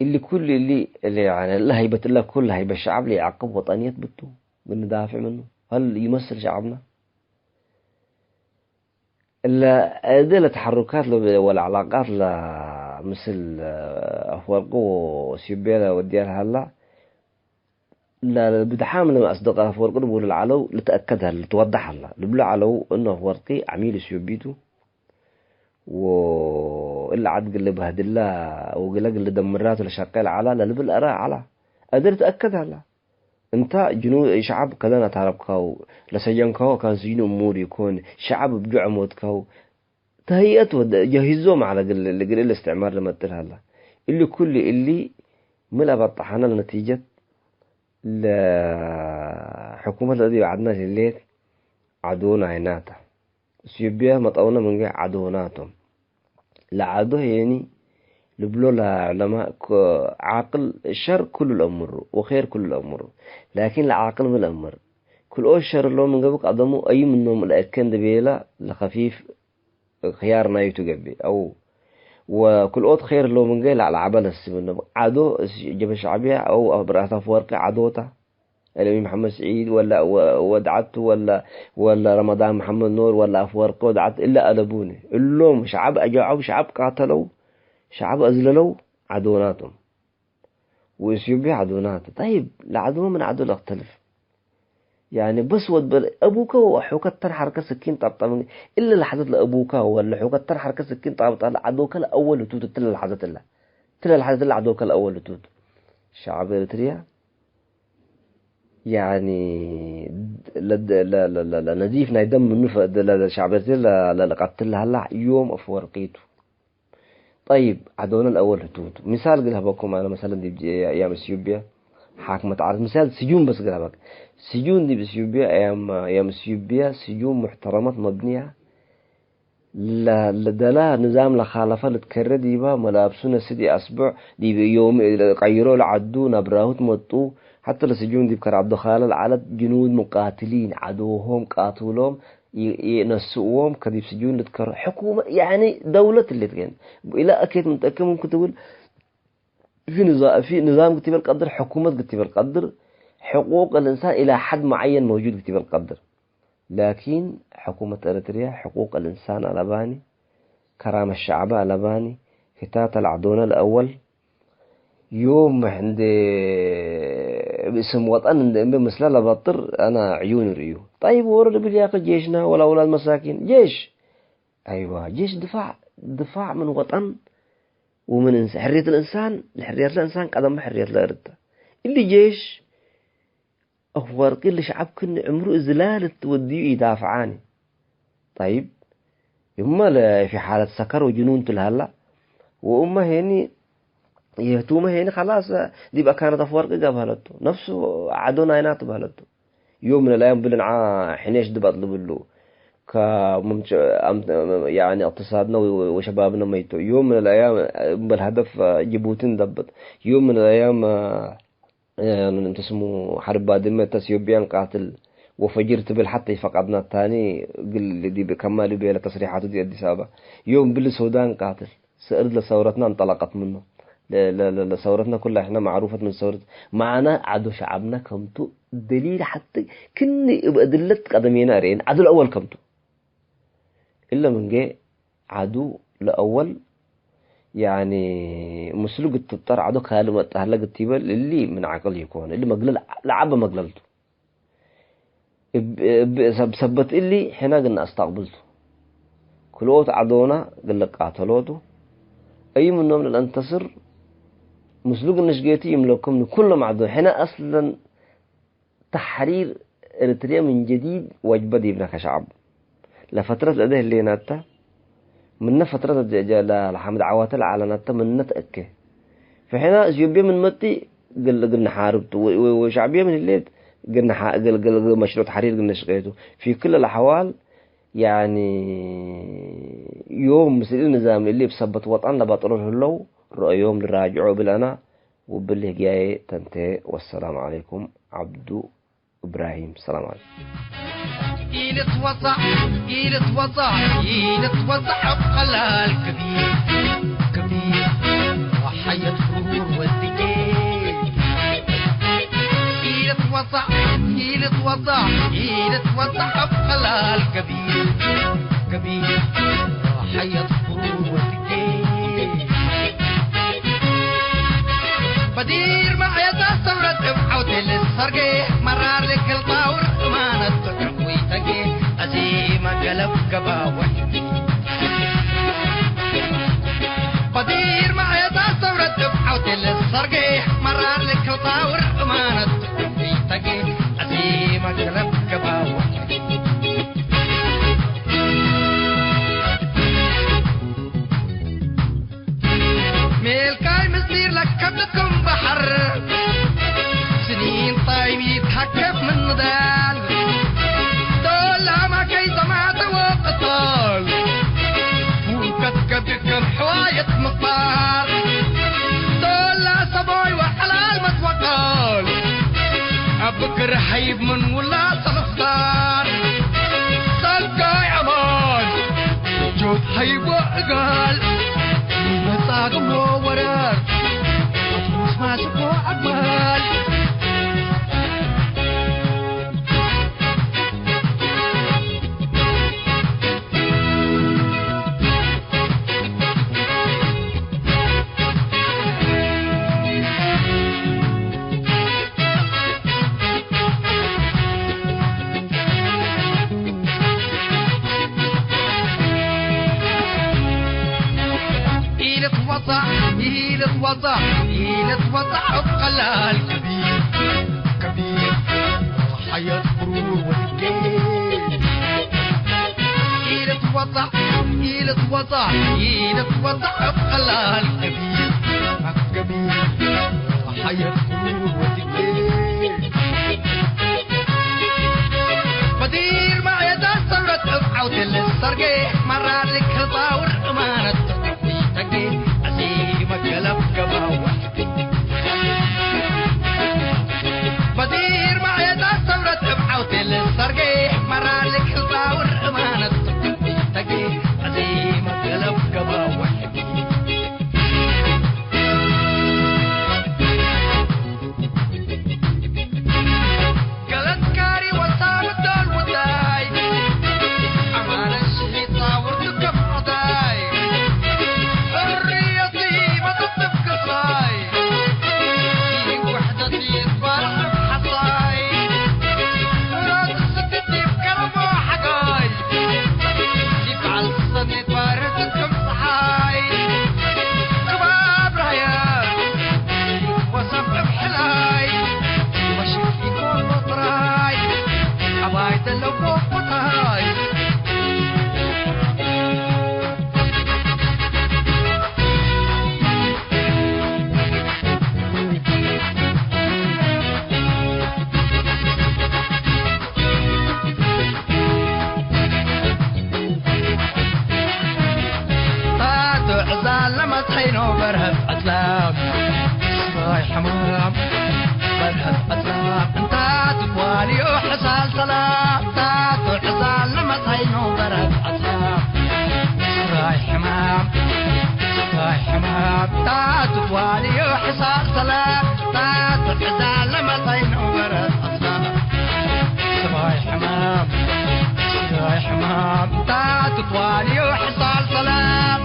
እሊ ኩሉ እሊ፣ እሊ ያኒ ለሀይበት እለ ኩሉ ሀይበት ሸዐብ ለኢዐቅብ ወጠንየት ብቱ፣ ምን ንዳፍዕ ምኑ። ሀል ይመስል ሸዐብና? እለ እደ ለተሐሩካት ለ-፣ ወለዐላቃት ለ-፣ ምስል አፍወርቂ ወኢትዮጵያ ለወድያ ለሀላ፣ ለብድሓም ለመአስደቀ አፍወርቂ ልቡሉ ለዐለው ልትአከድ ሀለ፣ ልትወዳሕ ሀለ። ልብሎ ዐለው እኑ አፍወርቂ ዐሚል ኢትዮጵይ ቱ፣ ወእለ ዐድ እግል ልበህድላ ወእግለ እግል ልደምራ ቱ ለሸቄ ለዐላ ለልብል አረ ዐላ። አደ ልትአከድ ሀላ። እንተ ጅኑ-፣ ሸዐብ ከደን አታረብካው፣ ለሰጀንካው አካን ስጅኑ እሙር ኢኮን፣ ሸዐብ እብ ጁዐ ሞትካው፣ ተህይአት ወደ ጀሂዞም ዐለ እግል፣ እግል እሊ እስትዕማር ለመጥል ሀላ። እሊ ኩሉ እሊ ምን ለበጠሐነ ለነቲጀት ለሕኩመት ለእዚ በዐድነ ህሌት ዐዶነ አይናተ። ኢትዮጵያ መጠውነ ምንጌ ዐዶናቶም። ለዐዶ ሄኒ ልብሎ ለዑለማ፣ ዓቅል ሸር ኩሉ ለአምሩ ወኼር ኩሉ ለአምሩ። ላኪን ለዓቅል ሚ ለአምር? ክልኦት ሸር እሎም ምን ገብእ ቀደሙ አዩ ምኖም ለአከ እንዴ ቤለ ለከፊፍ ክያር ናዩ ቱ ገብእ። አው ወክልኦት ኼር እሎም እንጌ ለዐበ ለስብ ምኖም። ዐዶ ጀብሀት ሸዕብያ አው ብርአት አፍወርቂ ዐዶ ተ። አለሚ መሐመድ ስዒድ ወላ ወ-፣ ወድዓቱ ወላ፣ ወላ ረመዳን መሐመድ ኑር ወላ አፍወርቂ ወድዓቱ እለ አለቡኒ። እሎም ሸዐብ አጃዐው፣ ሸዐብ ቃተለው፣ ሸዐብ አዝለለው ዐዶናቶም። ወኢትዮጵያ ዐዶናት። ጠይብ፣ ለዐዶ ምን ዐዶ ለአክተልፍ። ያኒ በስ ወድ በል አቡከ ወአሑከ ተን ሐርከ ስኪን ጠብጠብ። እለ ለሐዘት ለአቡከ ወለ ሑከ ተን ሐርከ ስኪን ጣብጣ ለዐዶከ ለአወል ህቱት እትለ ለሐዘት እለ። እትለ ለሐዘት እለ ዐዶከ ለአወል ህቱት። ሸዐብ ኤሪትርያ ያኒ ለድ-፣ ለ-፣ ለ-፣ ለ-፣ ለነዚፍ ናይ ደም ምኑ ፈ-፣ ለ-፣ ለ-፣ ሸዕብ ኤርትርያ ለ-፣ ለ-፣ ለቀትል ለሀላ ዮም አፍወርቂ ቱ። ጠይብ፣ ዐዶነ ለአወል ህቱ ቱ። ምሳል እግል ሀበኩም አነ፣ መሰለን ዲብ አያም እትዮጵያ ሓክመት ዐለት፣ ምሳል ስጁን በስ እግል ሀበክ። ስጁን ዲብ እትዮጵያ አያም፣ አያም እትዮጵያ ስጁን ሙሕተረመት መብንያ ለ-፣ ለደላ ንዛም ለካለፈ ልትከረ ዲባ፣ መላብሱ ነስዲ አስቡዕ ዲብ ዮም ቀይሮ ለዐዱ ነብራሁ ትመጡ፣ ሐተ ለስጁን ዲብ ከረ ዐብዱካለ ለዐለት ጅኑድ ሙቃትሊን ዐዶሆም ቃትሎም ይ-፣ ይነስእዎም ከዲብ ስጁን ልትከረ ሕኩመ፣ ያኒ ደውለት እሊ ትገን። ኢላ አኬት ምንጠቅም ምንኩ ትብል፣ ፊ ንዛ-፣ ፊ ንዛም ግቲበል ቀድር፣ ሕኩመት ግቲበል ቀድር፣ ሕቁቅ ልእንሳን ኢላ ሐድ መዓየን መውጁድ ግቲበል ቀድር። ላኪን ሕኩመት ኤረትርያ ሕቁቅ ልእንሳን አለባኒ፣ ከራመት ሸዕበ አለባኒ፣ ህታት ለዐዶነ ለአወል ዮም እንዴ እብ እስም ወጠን እንዴ እምቤ ምስለ ለበጥር አነ ዕዩኒ ርእዩ። ጠይብ ወሮ ልብል ያከ ጄሽና ወላ አውላድ መሳኪን ጄሽ። አይዋ፣ ጄሽ ድፋዕ፣ ድፋዕ ምን ወጠን ወምን እንስ-፣ ሕርየት ለእንሳን፣ ለሕርየት ለእንሳን ቀደም ሕርየት ለእርድ ተ። እሊ ጄሽ አፍወርቂ ለሸዐብ ክኒ ዕምሩ እዝላል እት ወድዩ ኢዳፍዓኒ። ጠይብ፣ እመ ለፊ ሓለት ሰከር ወጅኑን ቱ ለሀላ፣ ወእመ ሄኒ፣ የህቱመ ሄኒ ከላስ ዲብ አካነት አፍወርቂ ገብሀለቱ። ነፍሱ ዐዶ ናይና ትበህለቱ። ዮም ምን አልአያም ብልንዓ ሕኔሽ ድባጥ ልብሉ። ከ-፣ ሙምጭ-፣ አም-፣ ያኒ እቅትሳድነ ወ-፣ ወሸባብነ መይቶ። ዮም ምን አልአያም እምበል ሀደፍ ጅቡቲ ንደብጥ። ዮም ምን አልአያም እ፣ እንተ ስሙ ሐርብ ባድመ እተ ኢትዮጵያን ቃትል ወፈጅር ትብል ሐተ ኢፈቀድና ታኒ እግል ዲብ ከማል ቤለ ተስሪሓቱ ዲብ አዲስ አበባ ዮም ብሊ ሱዳን ቃትል ሰእርድ ለሰውረትና እንጠለቀት ምኑ። ለ-፣ ለ-፣ ለ-፣ ለሰውረትና ኩላ ሕነ ማዕሩፈት ምን ሰውረት ማዕና ዐዶ ሸዐብነ ከምቱ ደሊል ሐቲ ክኒ እብ እድለት ቀደሜና ርኤን ዐዶ ለአወል ከምቱ። እለ ምንጌ ዐዱ ለአወል፣ ያኒ፣ ምስሉ ግትብጠር ዐዶ ካልእ መጣህለ ግትበል፣ እሊ ምን ዐቅል ኢኮን፣ እሊ መግለል ለዐበ መግለል ቱ። እብ፣ እብ ሰብ-፣ ሰበት እሊ፣ ሕነ ግና አስታቅብል ቱ። ክልኦት ዐዶና ግለ ቃተሎ ቱ። አዩ ምኖም ለለአንተስር፣ ምስሉ ግንሽ ጌቲ ይምለኩም፣ ኩሎም ዐዶ፣ ሕነ አስለን ተሕሪር ኤሪትርየ ምን ጀዲድ ወጅበ ዲብነ ከሸዐብ። ለፈትረት ለእደ ህሌናተ ምነ ፈትረት እት ጀ-፣ ጀ-፣ ለሐምድ ዐዋተ ለዐለናተ ምነ ተአኬ። ፈሕና እትዮጵየ ምን መጽእ እግል፣ እግል ነሓርብ ቱ፣ ወ-፣ ወ-፣ ወሸዕብየ ምን ህሌት እግል ነሓ-፣ እግል፣ እግል፣ እግል መሽሩዕ ተሕሪር እግል ነሽቄ ቱ። ፊ ክል ለአሕዋል፣ ያኒ፣ ዮም ምስል ንዛም እሊ እብ ሰበት ወጠን ለበጥሮ ለህለው ረአዮም ልራጅዖ እብል አና፣ ወእብሊ ህግያዬ ተንቴ። ወሰላም ዐለይኩም። ዐብዱ እብራሂም። ሰላም ዐለይኩም። ኢልትወዛዕ፣ ኢልትወዛዕ፣ ኢልትወዛዕ እብ ቀላል ከቢር፣ ከቢር ወሐየት ፍሩር ወድጌ። ኢልትወዛዕ፣ ኢልትወዛዕ፣ ኢልትወዛዕ እብ ቀላል ከቢር፣ ከቢር ወሐየት ፍሩር ወድጌ። በዲር መዕየት አስተምረት እብ ዐውቴ ልትሰርጌ፣ መራር ልክል ጣውር እማነት ተቅርዊ ተጌ፣ አዜመ ገለብ ገባወ። በዲር መዕየት አስተምረት እብ ዐውቴ ልትሰርጌ፣ መራር ልክል ጣውር እማነት ተቅርዊ ተጌ፣ አዜመ ገለብ ገባወ። ሜልካይ ምስጢር ለከብድ ክም በሐር፣ ስኒን ጣይብ ይትሐከፍ ምን ንዳል። ዶል አማከይ ዘማተ ወቅታል፣ ፉከት ከብድ ክም ሕዋየት ምጣር። ዶል ሰቦይ ወሐላል መትወቃል፣ አብክር ሐይብ ምን ውላድ ሰለፍታር። ሰልጋይ አማን ጆት ሀይቦ እጋል፣ መጻግሞ ወረር፣ አትሙስ ማስቦ አግባል። ኢልትወዛዕ፣ ኢልትወዛዕ፣ ኢልትወዛዕ እብ ቀላል ከቢር፣ ከቢር ሐየት ብሩር ወድጌ። ኢልትወዛዕ፣ ኢልትወዛዕ፣ ኢልትወዛዕ እብ ቀላል ከቢር፣ ከቢር ሐየት ብሩር ወድጌ። በዲር መዕየት አስተምረት እብ ዐውቴ ልትሰርጌ፣ መራር ልክል ጣውር እማነት ተጌ፣ አዜመ ገለብ ገባወ። በዲር መዕየት አስተምረት እብ ዐውቴ ልትሰርጌ፣ መራር ልክል ጣውር እማነት ተጌ፣ አዜመ ገለብ ገባወ። ገለትካሪ ወሳም ዶል ውዳይ፣ አማነ ሽሂት ሳውርቱ ከም ዐዳይ፣ ሕርየቲ መጥጥፍ ክሳይ፣ ውሕደት ይትባረክ ሐሳይ፣ ራስ ስክት ይብከረሞ ሐጋይ፣ ይብዓል ሰኒ ባርህ ክም ጸሓይ፣ ክባብ ራያ ወሰብ እብ ሕላይ፣ ወሽክ ኢኮን ወጥራይ፣ አባይ ደለዎ ቦታይ። ታቱ ዕዛል ለመጽሐይኖ በርሀት አጽላም፣ ስራይ ሕማም በርሀት አጽላም፣ እንታ ትትዋልዮ ሕሳል ሰላም። ታቱ ዕዛል ለመጽሐይኖ በርሀት አጽላም፣ ስራይ ሕማም፣ ስራይ ሕማም፣ ታቱ ትትዋልዮ ሕሳል ሰላም። ታቱ ዕዛል ለመጽሐይኖ በርሀት አጽላም፣ ስራይ ሕማም፣ ስራይ ሕማም፣ ታቱ ትትዋልዮ ሕሳል ሰላም።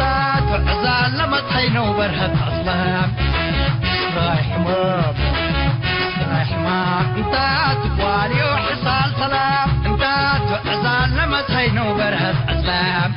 ታቱ ዕዛል ለመጽሐይነው በርሀት አጽላም፣ ስራይ ሕማም፣ ስራይ ሕማም፣ እንታ ትትዋልዮ ሕሳል ሰላም። እንታ ትዕዛል ለመጽሐይነው በርሀት አጽላም።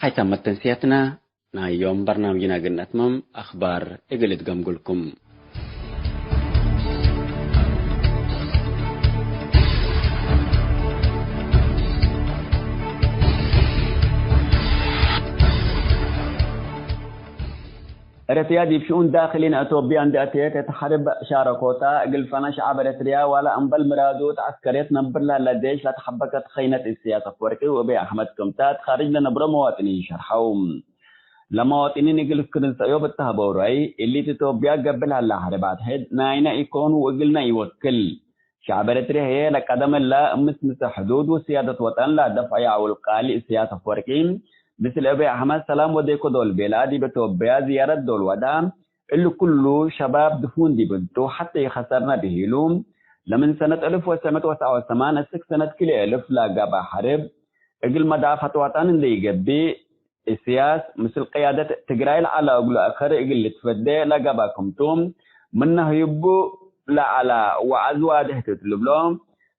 ሀይታም መተንስያትና ናይ ዮም በርናምጅና እግል ነትመም፣ አኽባር እግል እትገምጉልኩም። ኤረትርያ ዲብ ሽኡን ዳክሊን አቶብያ እንዴ አተየት፣ እት ሐርብ ሻረኮታ እግል ፈነ ሸዐብ ኤረትርያ፣ ዋላ እምበል ምራዱ እት ዐስከርየት ነብር ለህለ ዴሽ ለተሐበከት ኸይነት እስያስ አፍወርቂ ወአብይ አሕመድ ክምታ እት ካርጅ ለነብሮ መዋጥኒን ሸርሐው። ለመዋጥኒን እግል ክርን ሰእዮብ እት ሀበው ራይ፣ እሊት ኢትዮጵያ ገብእ ለሀላ ሐርብ አትሕድ ናይነ ኢኮን ወእግልነ ኢወክል። ሸዐብ ኤረትርያ ህዬ ለቀደም እለ ምስምሰ ሕዱድ ወስያደት ወጠን ለአደፍዐየ ዐውል ቃሊ እስያስ አፍወርቂ፣ ምስል አብይ አሕመድ ሰላም ወዴኮ ዶል ቤላ ዲብ ኢትዮጵያ ዝያረት ዶል ወዳ፣ እሊ ኩሉ ሸባብ ድፉን ዲብ እንቱ ሐቴ ኢከሰርነ ብሂሉ፣ ለምን ሰነት አልፍ ወትሰዕ ምእት ወትስዓ ወሰማንያ እስክ ሰነት ክልኤ አልፍ ለገብአ ሐርብ፣ እግል መዳፈዐት ወጠን እንዴ ኢገብእ፣ እስያስ ምስል ቅያደት ትግራይ ለዐለ እግሉ አከር እግል ልትፈዴ ለገብአ ክምቱ፣ ምነ ህዩቡ ለዐለ ወዐዝ ዋድሕ ቱ እት ልብሎ፣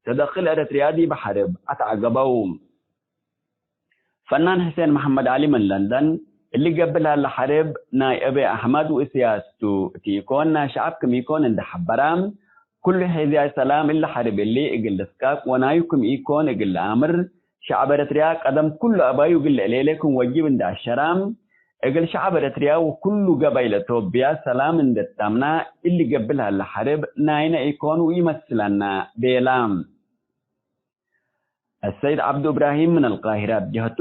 ተደክል ኤረትርያ ዲብ ሐርብ አትዐገበው። ፈናን ሕሴን መሐመድ ዐሊ ምን ለንደን፣ እሊ ገብእ ለሀለ ሐርብ ናይ አብይ አሕመድ ወእስያስ ቱ ቲ ኢኮን ናይ ሸዐብ ክም ኢኮን እንዴ ሐበረ፣ ኩሉ ሔዝያይ ሰላም እሊ ሐርብ እሊ እግል ልስቃቅ ወናዩ ክም ኢኮን እግል ለአምር፣ ሸዐብ ኤረትርያ ቀደም ኩሉ አባዩ እግል ለእሌሌ ክም ወጅብ እንዴ አሸረ፣ እግል ሸዐብ ኤረትርያ ወኩሉ ገባይል አቶብያ ሰላም እንዴ ተአምና፣ እሊ ገብእ ለሀለ ሐርብ ናይነ ኢኮን ወኢመስለነ ቤላ። አሰይድ ዐብዱ እብራሂም ምን አልቃሂረ እብ ጀህቱ፣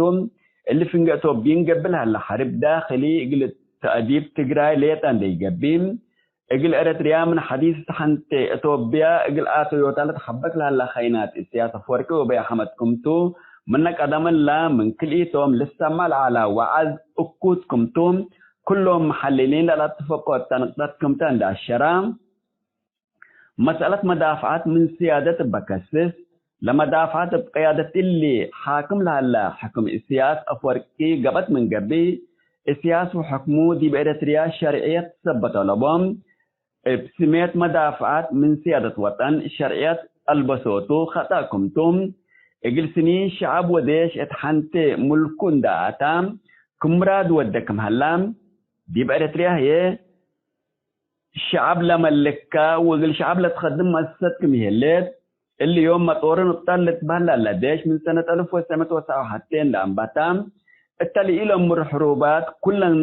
እሊ ፍንጌ አቶብይን ገብእ ለሀለ ሐርብ ዳክሊ እግል ተእዲብ ትግራይ ሌጠ እንዴ ኢገብእ፣ እግል ኤረትርያ ምን ሐዲስ እት ሐንቴ አቶብያ እግል አተዮታ ለተሐበክ ለሀላ ኸይናት እስያስ አፍወርቂ ወአብይ አሕመድ ክምቱ፣ ምነ ቀደም እለ ምን ክልኢቶም ልሰመዕ ለዐለ ወዐዝ እኩት ክምቱ፣ ኩሎም መሐልሊን ለለአትፈቆ እተ ንቅጠት ክምተ እንዴ አሸረ፣ መስአለት መዳፍዐት ምን ስያደት እበ ከስስ፣ ለመዳፍዐት እብ ቅያደት እሊ ሓክም ለሀለ ሕክም እስያስ አፍወርቂ ገብአት ምን ገብእ፣ እስያስ ወሕክሙ ዲብ ኤረትርያ ሸርዕየት ትሰበቶ ለቦም፣ እብ ስሜት መዳፍዐት ምን ስያደት ወጠን ሸርዕየት አልበሶቱ ኸጠእ ክምቱ፣ እግል ስኒን ሸዐብ ወዴሽ እት ሐንቴ ሙልኩ እንዴ አታ፣ ክም ምራዱ ወዴ ክም ሀላ፣ ዲብ ኤረትርያ ህዬ፣ ሸዐብ ለመልካ ወእግል ሸዐብ ለትከድም መአሰሰት ክም ይህሌት፣ እሊ ዮም መጦርን እብጣል ልትበህል ለለ ዴሽ ምን ሰነት አልፍ ወትሰዕ ምእት ወትስዓ ወሐቴ እንዴ አንበታ፣ እተ ለኢለምር ሕሩባት ኩለን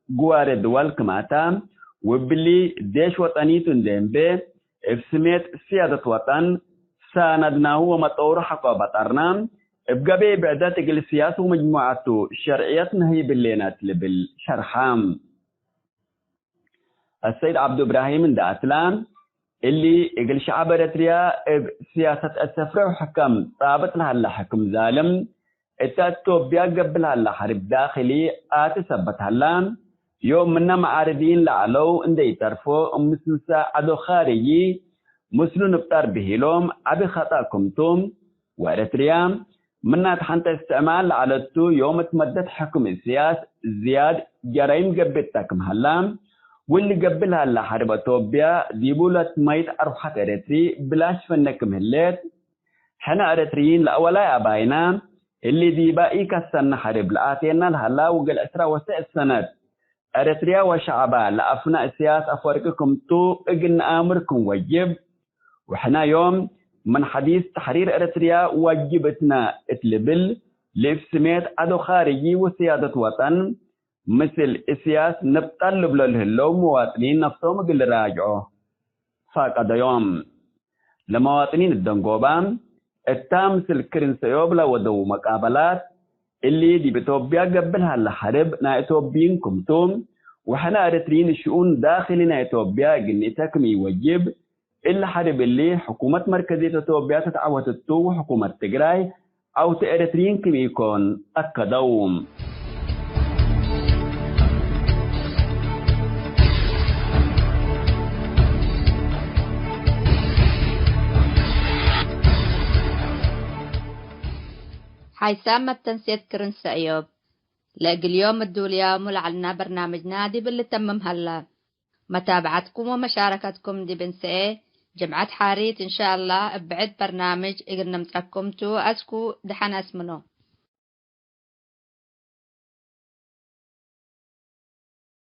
ግዋሬ ድወል ክም አታ፣ ወእብሊ ዴሽ ወጠኒቱ እንዴ እንቤ፣ እብ ስሜት ስያደት ወጠን ሳነድናሁ ወመጠውሩ ሐቆ በጠርና፣ እብ ገቤ ብዕደት እግል ስያስ ወመጅሙዐቱ ሸርዕየት ነህይብ ህሌነ እት ልብል ሸርሐ። አሰይድ ዐብዱ እብራሂም እንዴ አትላ፣ እሊ እግል ሸዐብ ኤረትርያ እብ ስያሰት አሰፍሬ ወሕከም ጻብጥ ለሀለ ሕክም ዛልም፣ እተ አቶብያ ገብእ ለሀለ ሐርብ ዳክሊ አቲ ሰበት ሀላ፣ ዮም ምነ መዓርዲን ለዐለው እንዴ ኢተርፎ፣ ምስምሰ ዐዶ ካርጂ ምስሉ ንብጠር ብሂሎም ዐቢ ኸጠእ ክምቱ፣ ወኤረትርያ ምነ እት ሐንተ እስትዕማር ለዐለቱ ዮም እት መደት ሕክም እስያስ ዝያድ ጀራይም ገብእ እተ ክም ሀላ፣ ወእሊ ገብእ ለሀለ ሐርብ አቶብያ ዲቡ ለትመይት አርወሐት ኤረትሪ ብላሽ ፈነ ክም ህሌት፣ ሕነ ኤረትርዪን ለአወላይ አባይና እሊ ዲባ ኢከሰነ ሐርብ ለአቴና ለሀላ ወእግል ዕስራ ወሰዕ ሰነት ኤረትርያ ወሸዐባ ለአፍና እስያስ አፈወርቂ ክምቱ እግል ነአምር ክም ወጅብ፣ ወሕነ ዮም ምን ሐዲስ ተሕሪር ኤረትርያ ዋጅብ እትነ እት ልብል፣ ለእብ ስሜት ዐዶ ካርጂ ወስያደት ወጠን፣ ምስል እስያስ ንብጠል ልብሎ ለህለው መዋጥኒን ነፍሶም እግል ልራጅዖ ፈቀደዮም። ለመዋጥኒን እደንጎባ፣ እታ ምስል ክርን ሰእዮብ ለወደው መቃበላት፣ እሊ ዲብ ኢትዮጵያ ገብእ ለሀለ ሐርብ ናይ ኢትዮጵይን ክምቱ፣ ወሕነ ኤረትርይን ሽኡን ዳክሊ ናይ ኢትዮጵያ እግል ንእተ ክም ኢወጅብ፣ እሊ ሐርብ እሊ ሕኩመት መርከዝየት ኢትዮጵያ ተትዐወት እቱ ወሕኩመት ትግራይ ዐውተ ኤረትርይን ክም ኢኮን አከደው። ሓይሳም መተንሴት ክርን ሰእዮብ። ለእግል ዮም እዱልያሙ ለዐልና በርናምጅና ዲብ ልተምም ሀላ። መታብዐትኩም ወመሻረከትኩም ዲብ እንሰኤ ጅምዐት ሓሪት እንሻአላህ እብ ብዕድ በርናምጅ እግል ንምጸኩም ቱ። አስኩ ደሐን አስምኖ።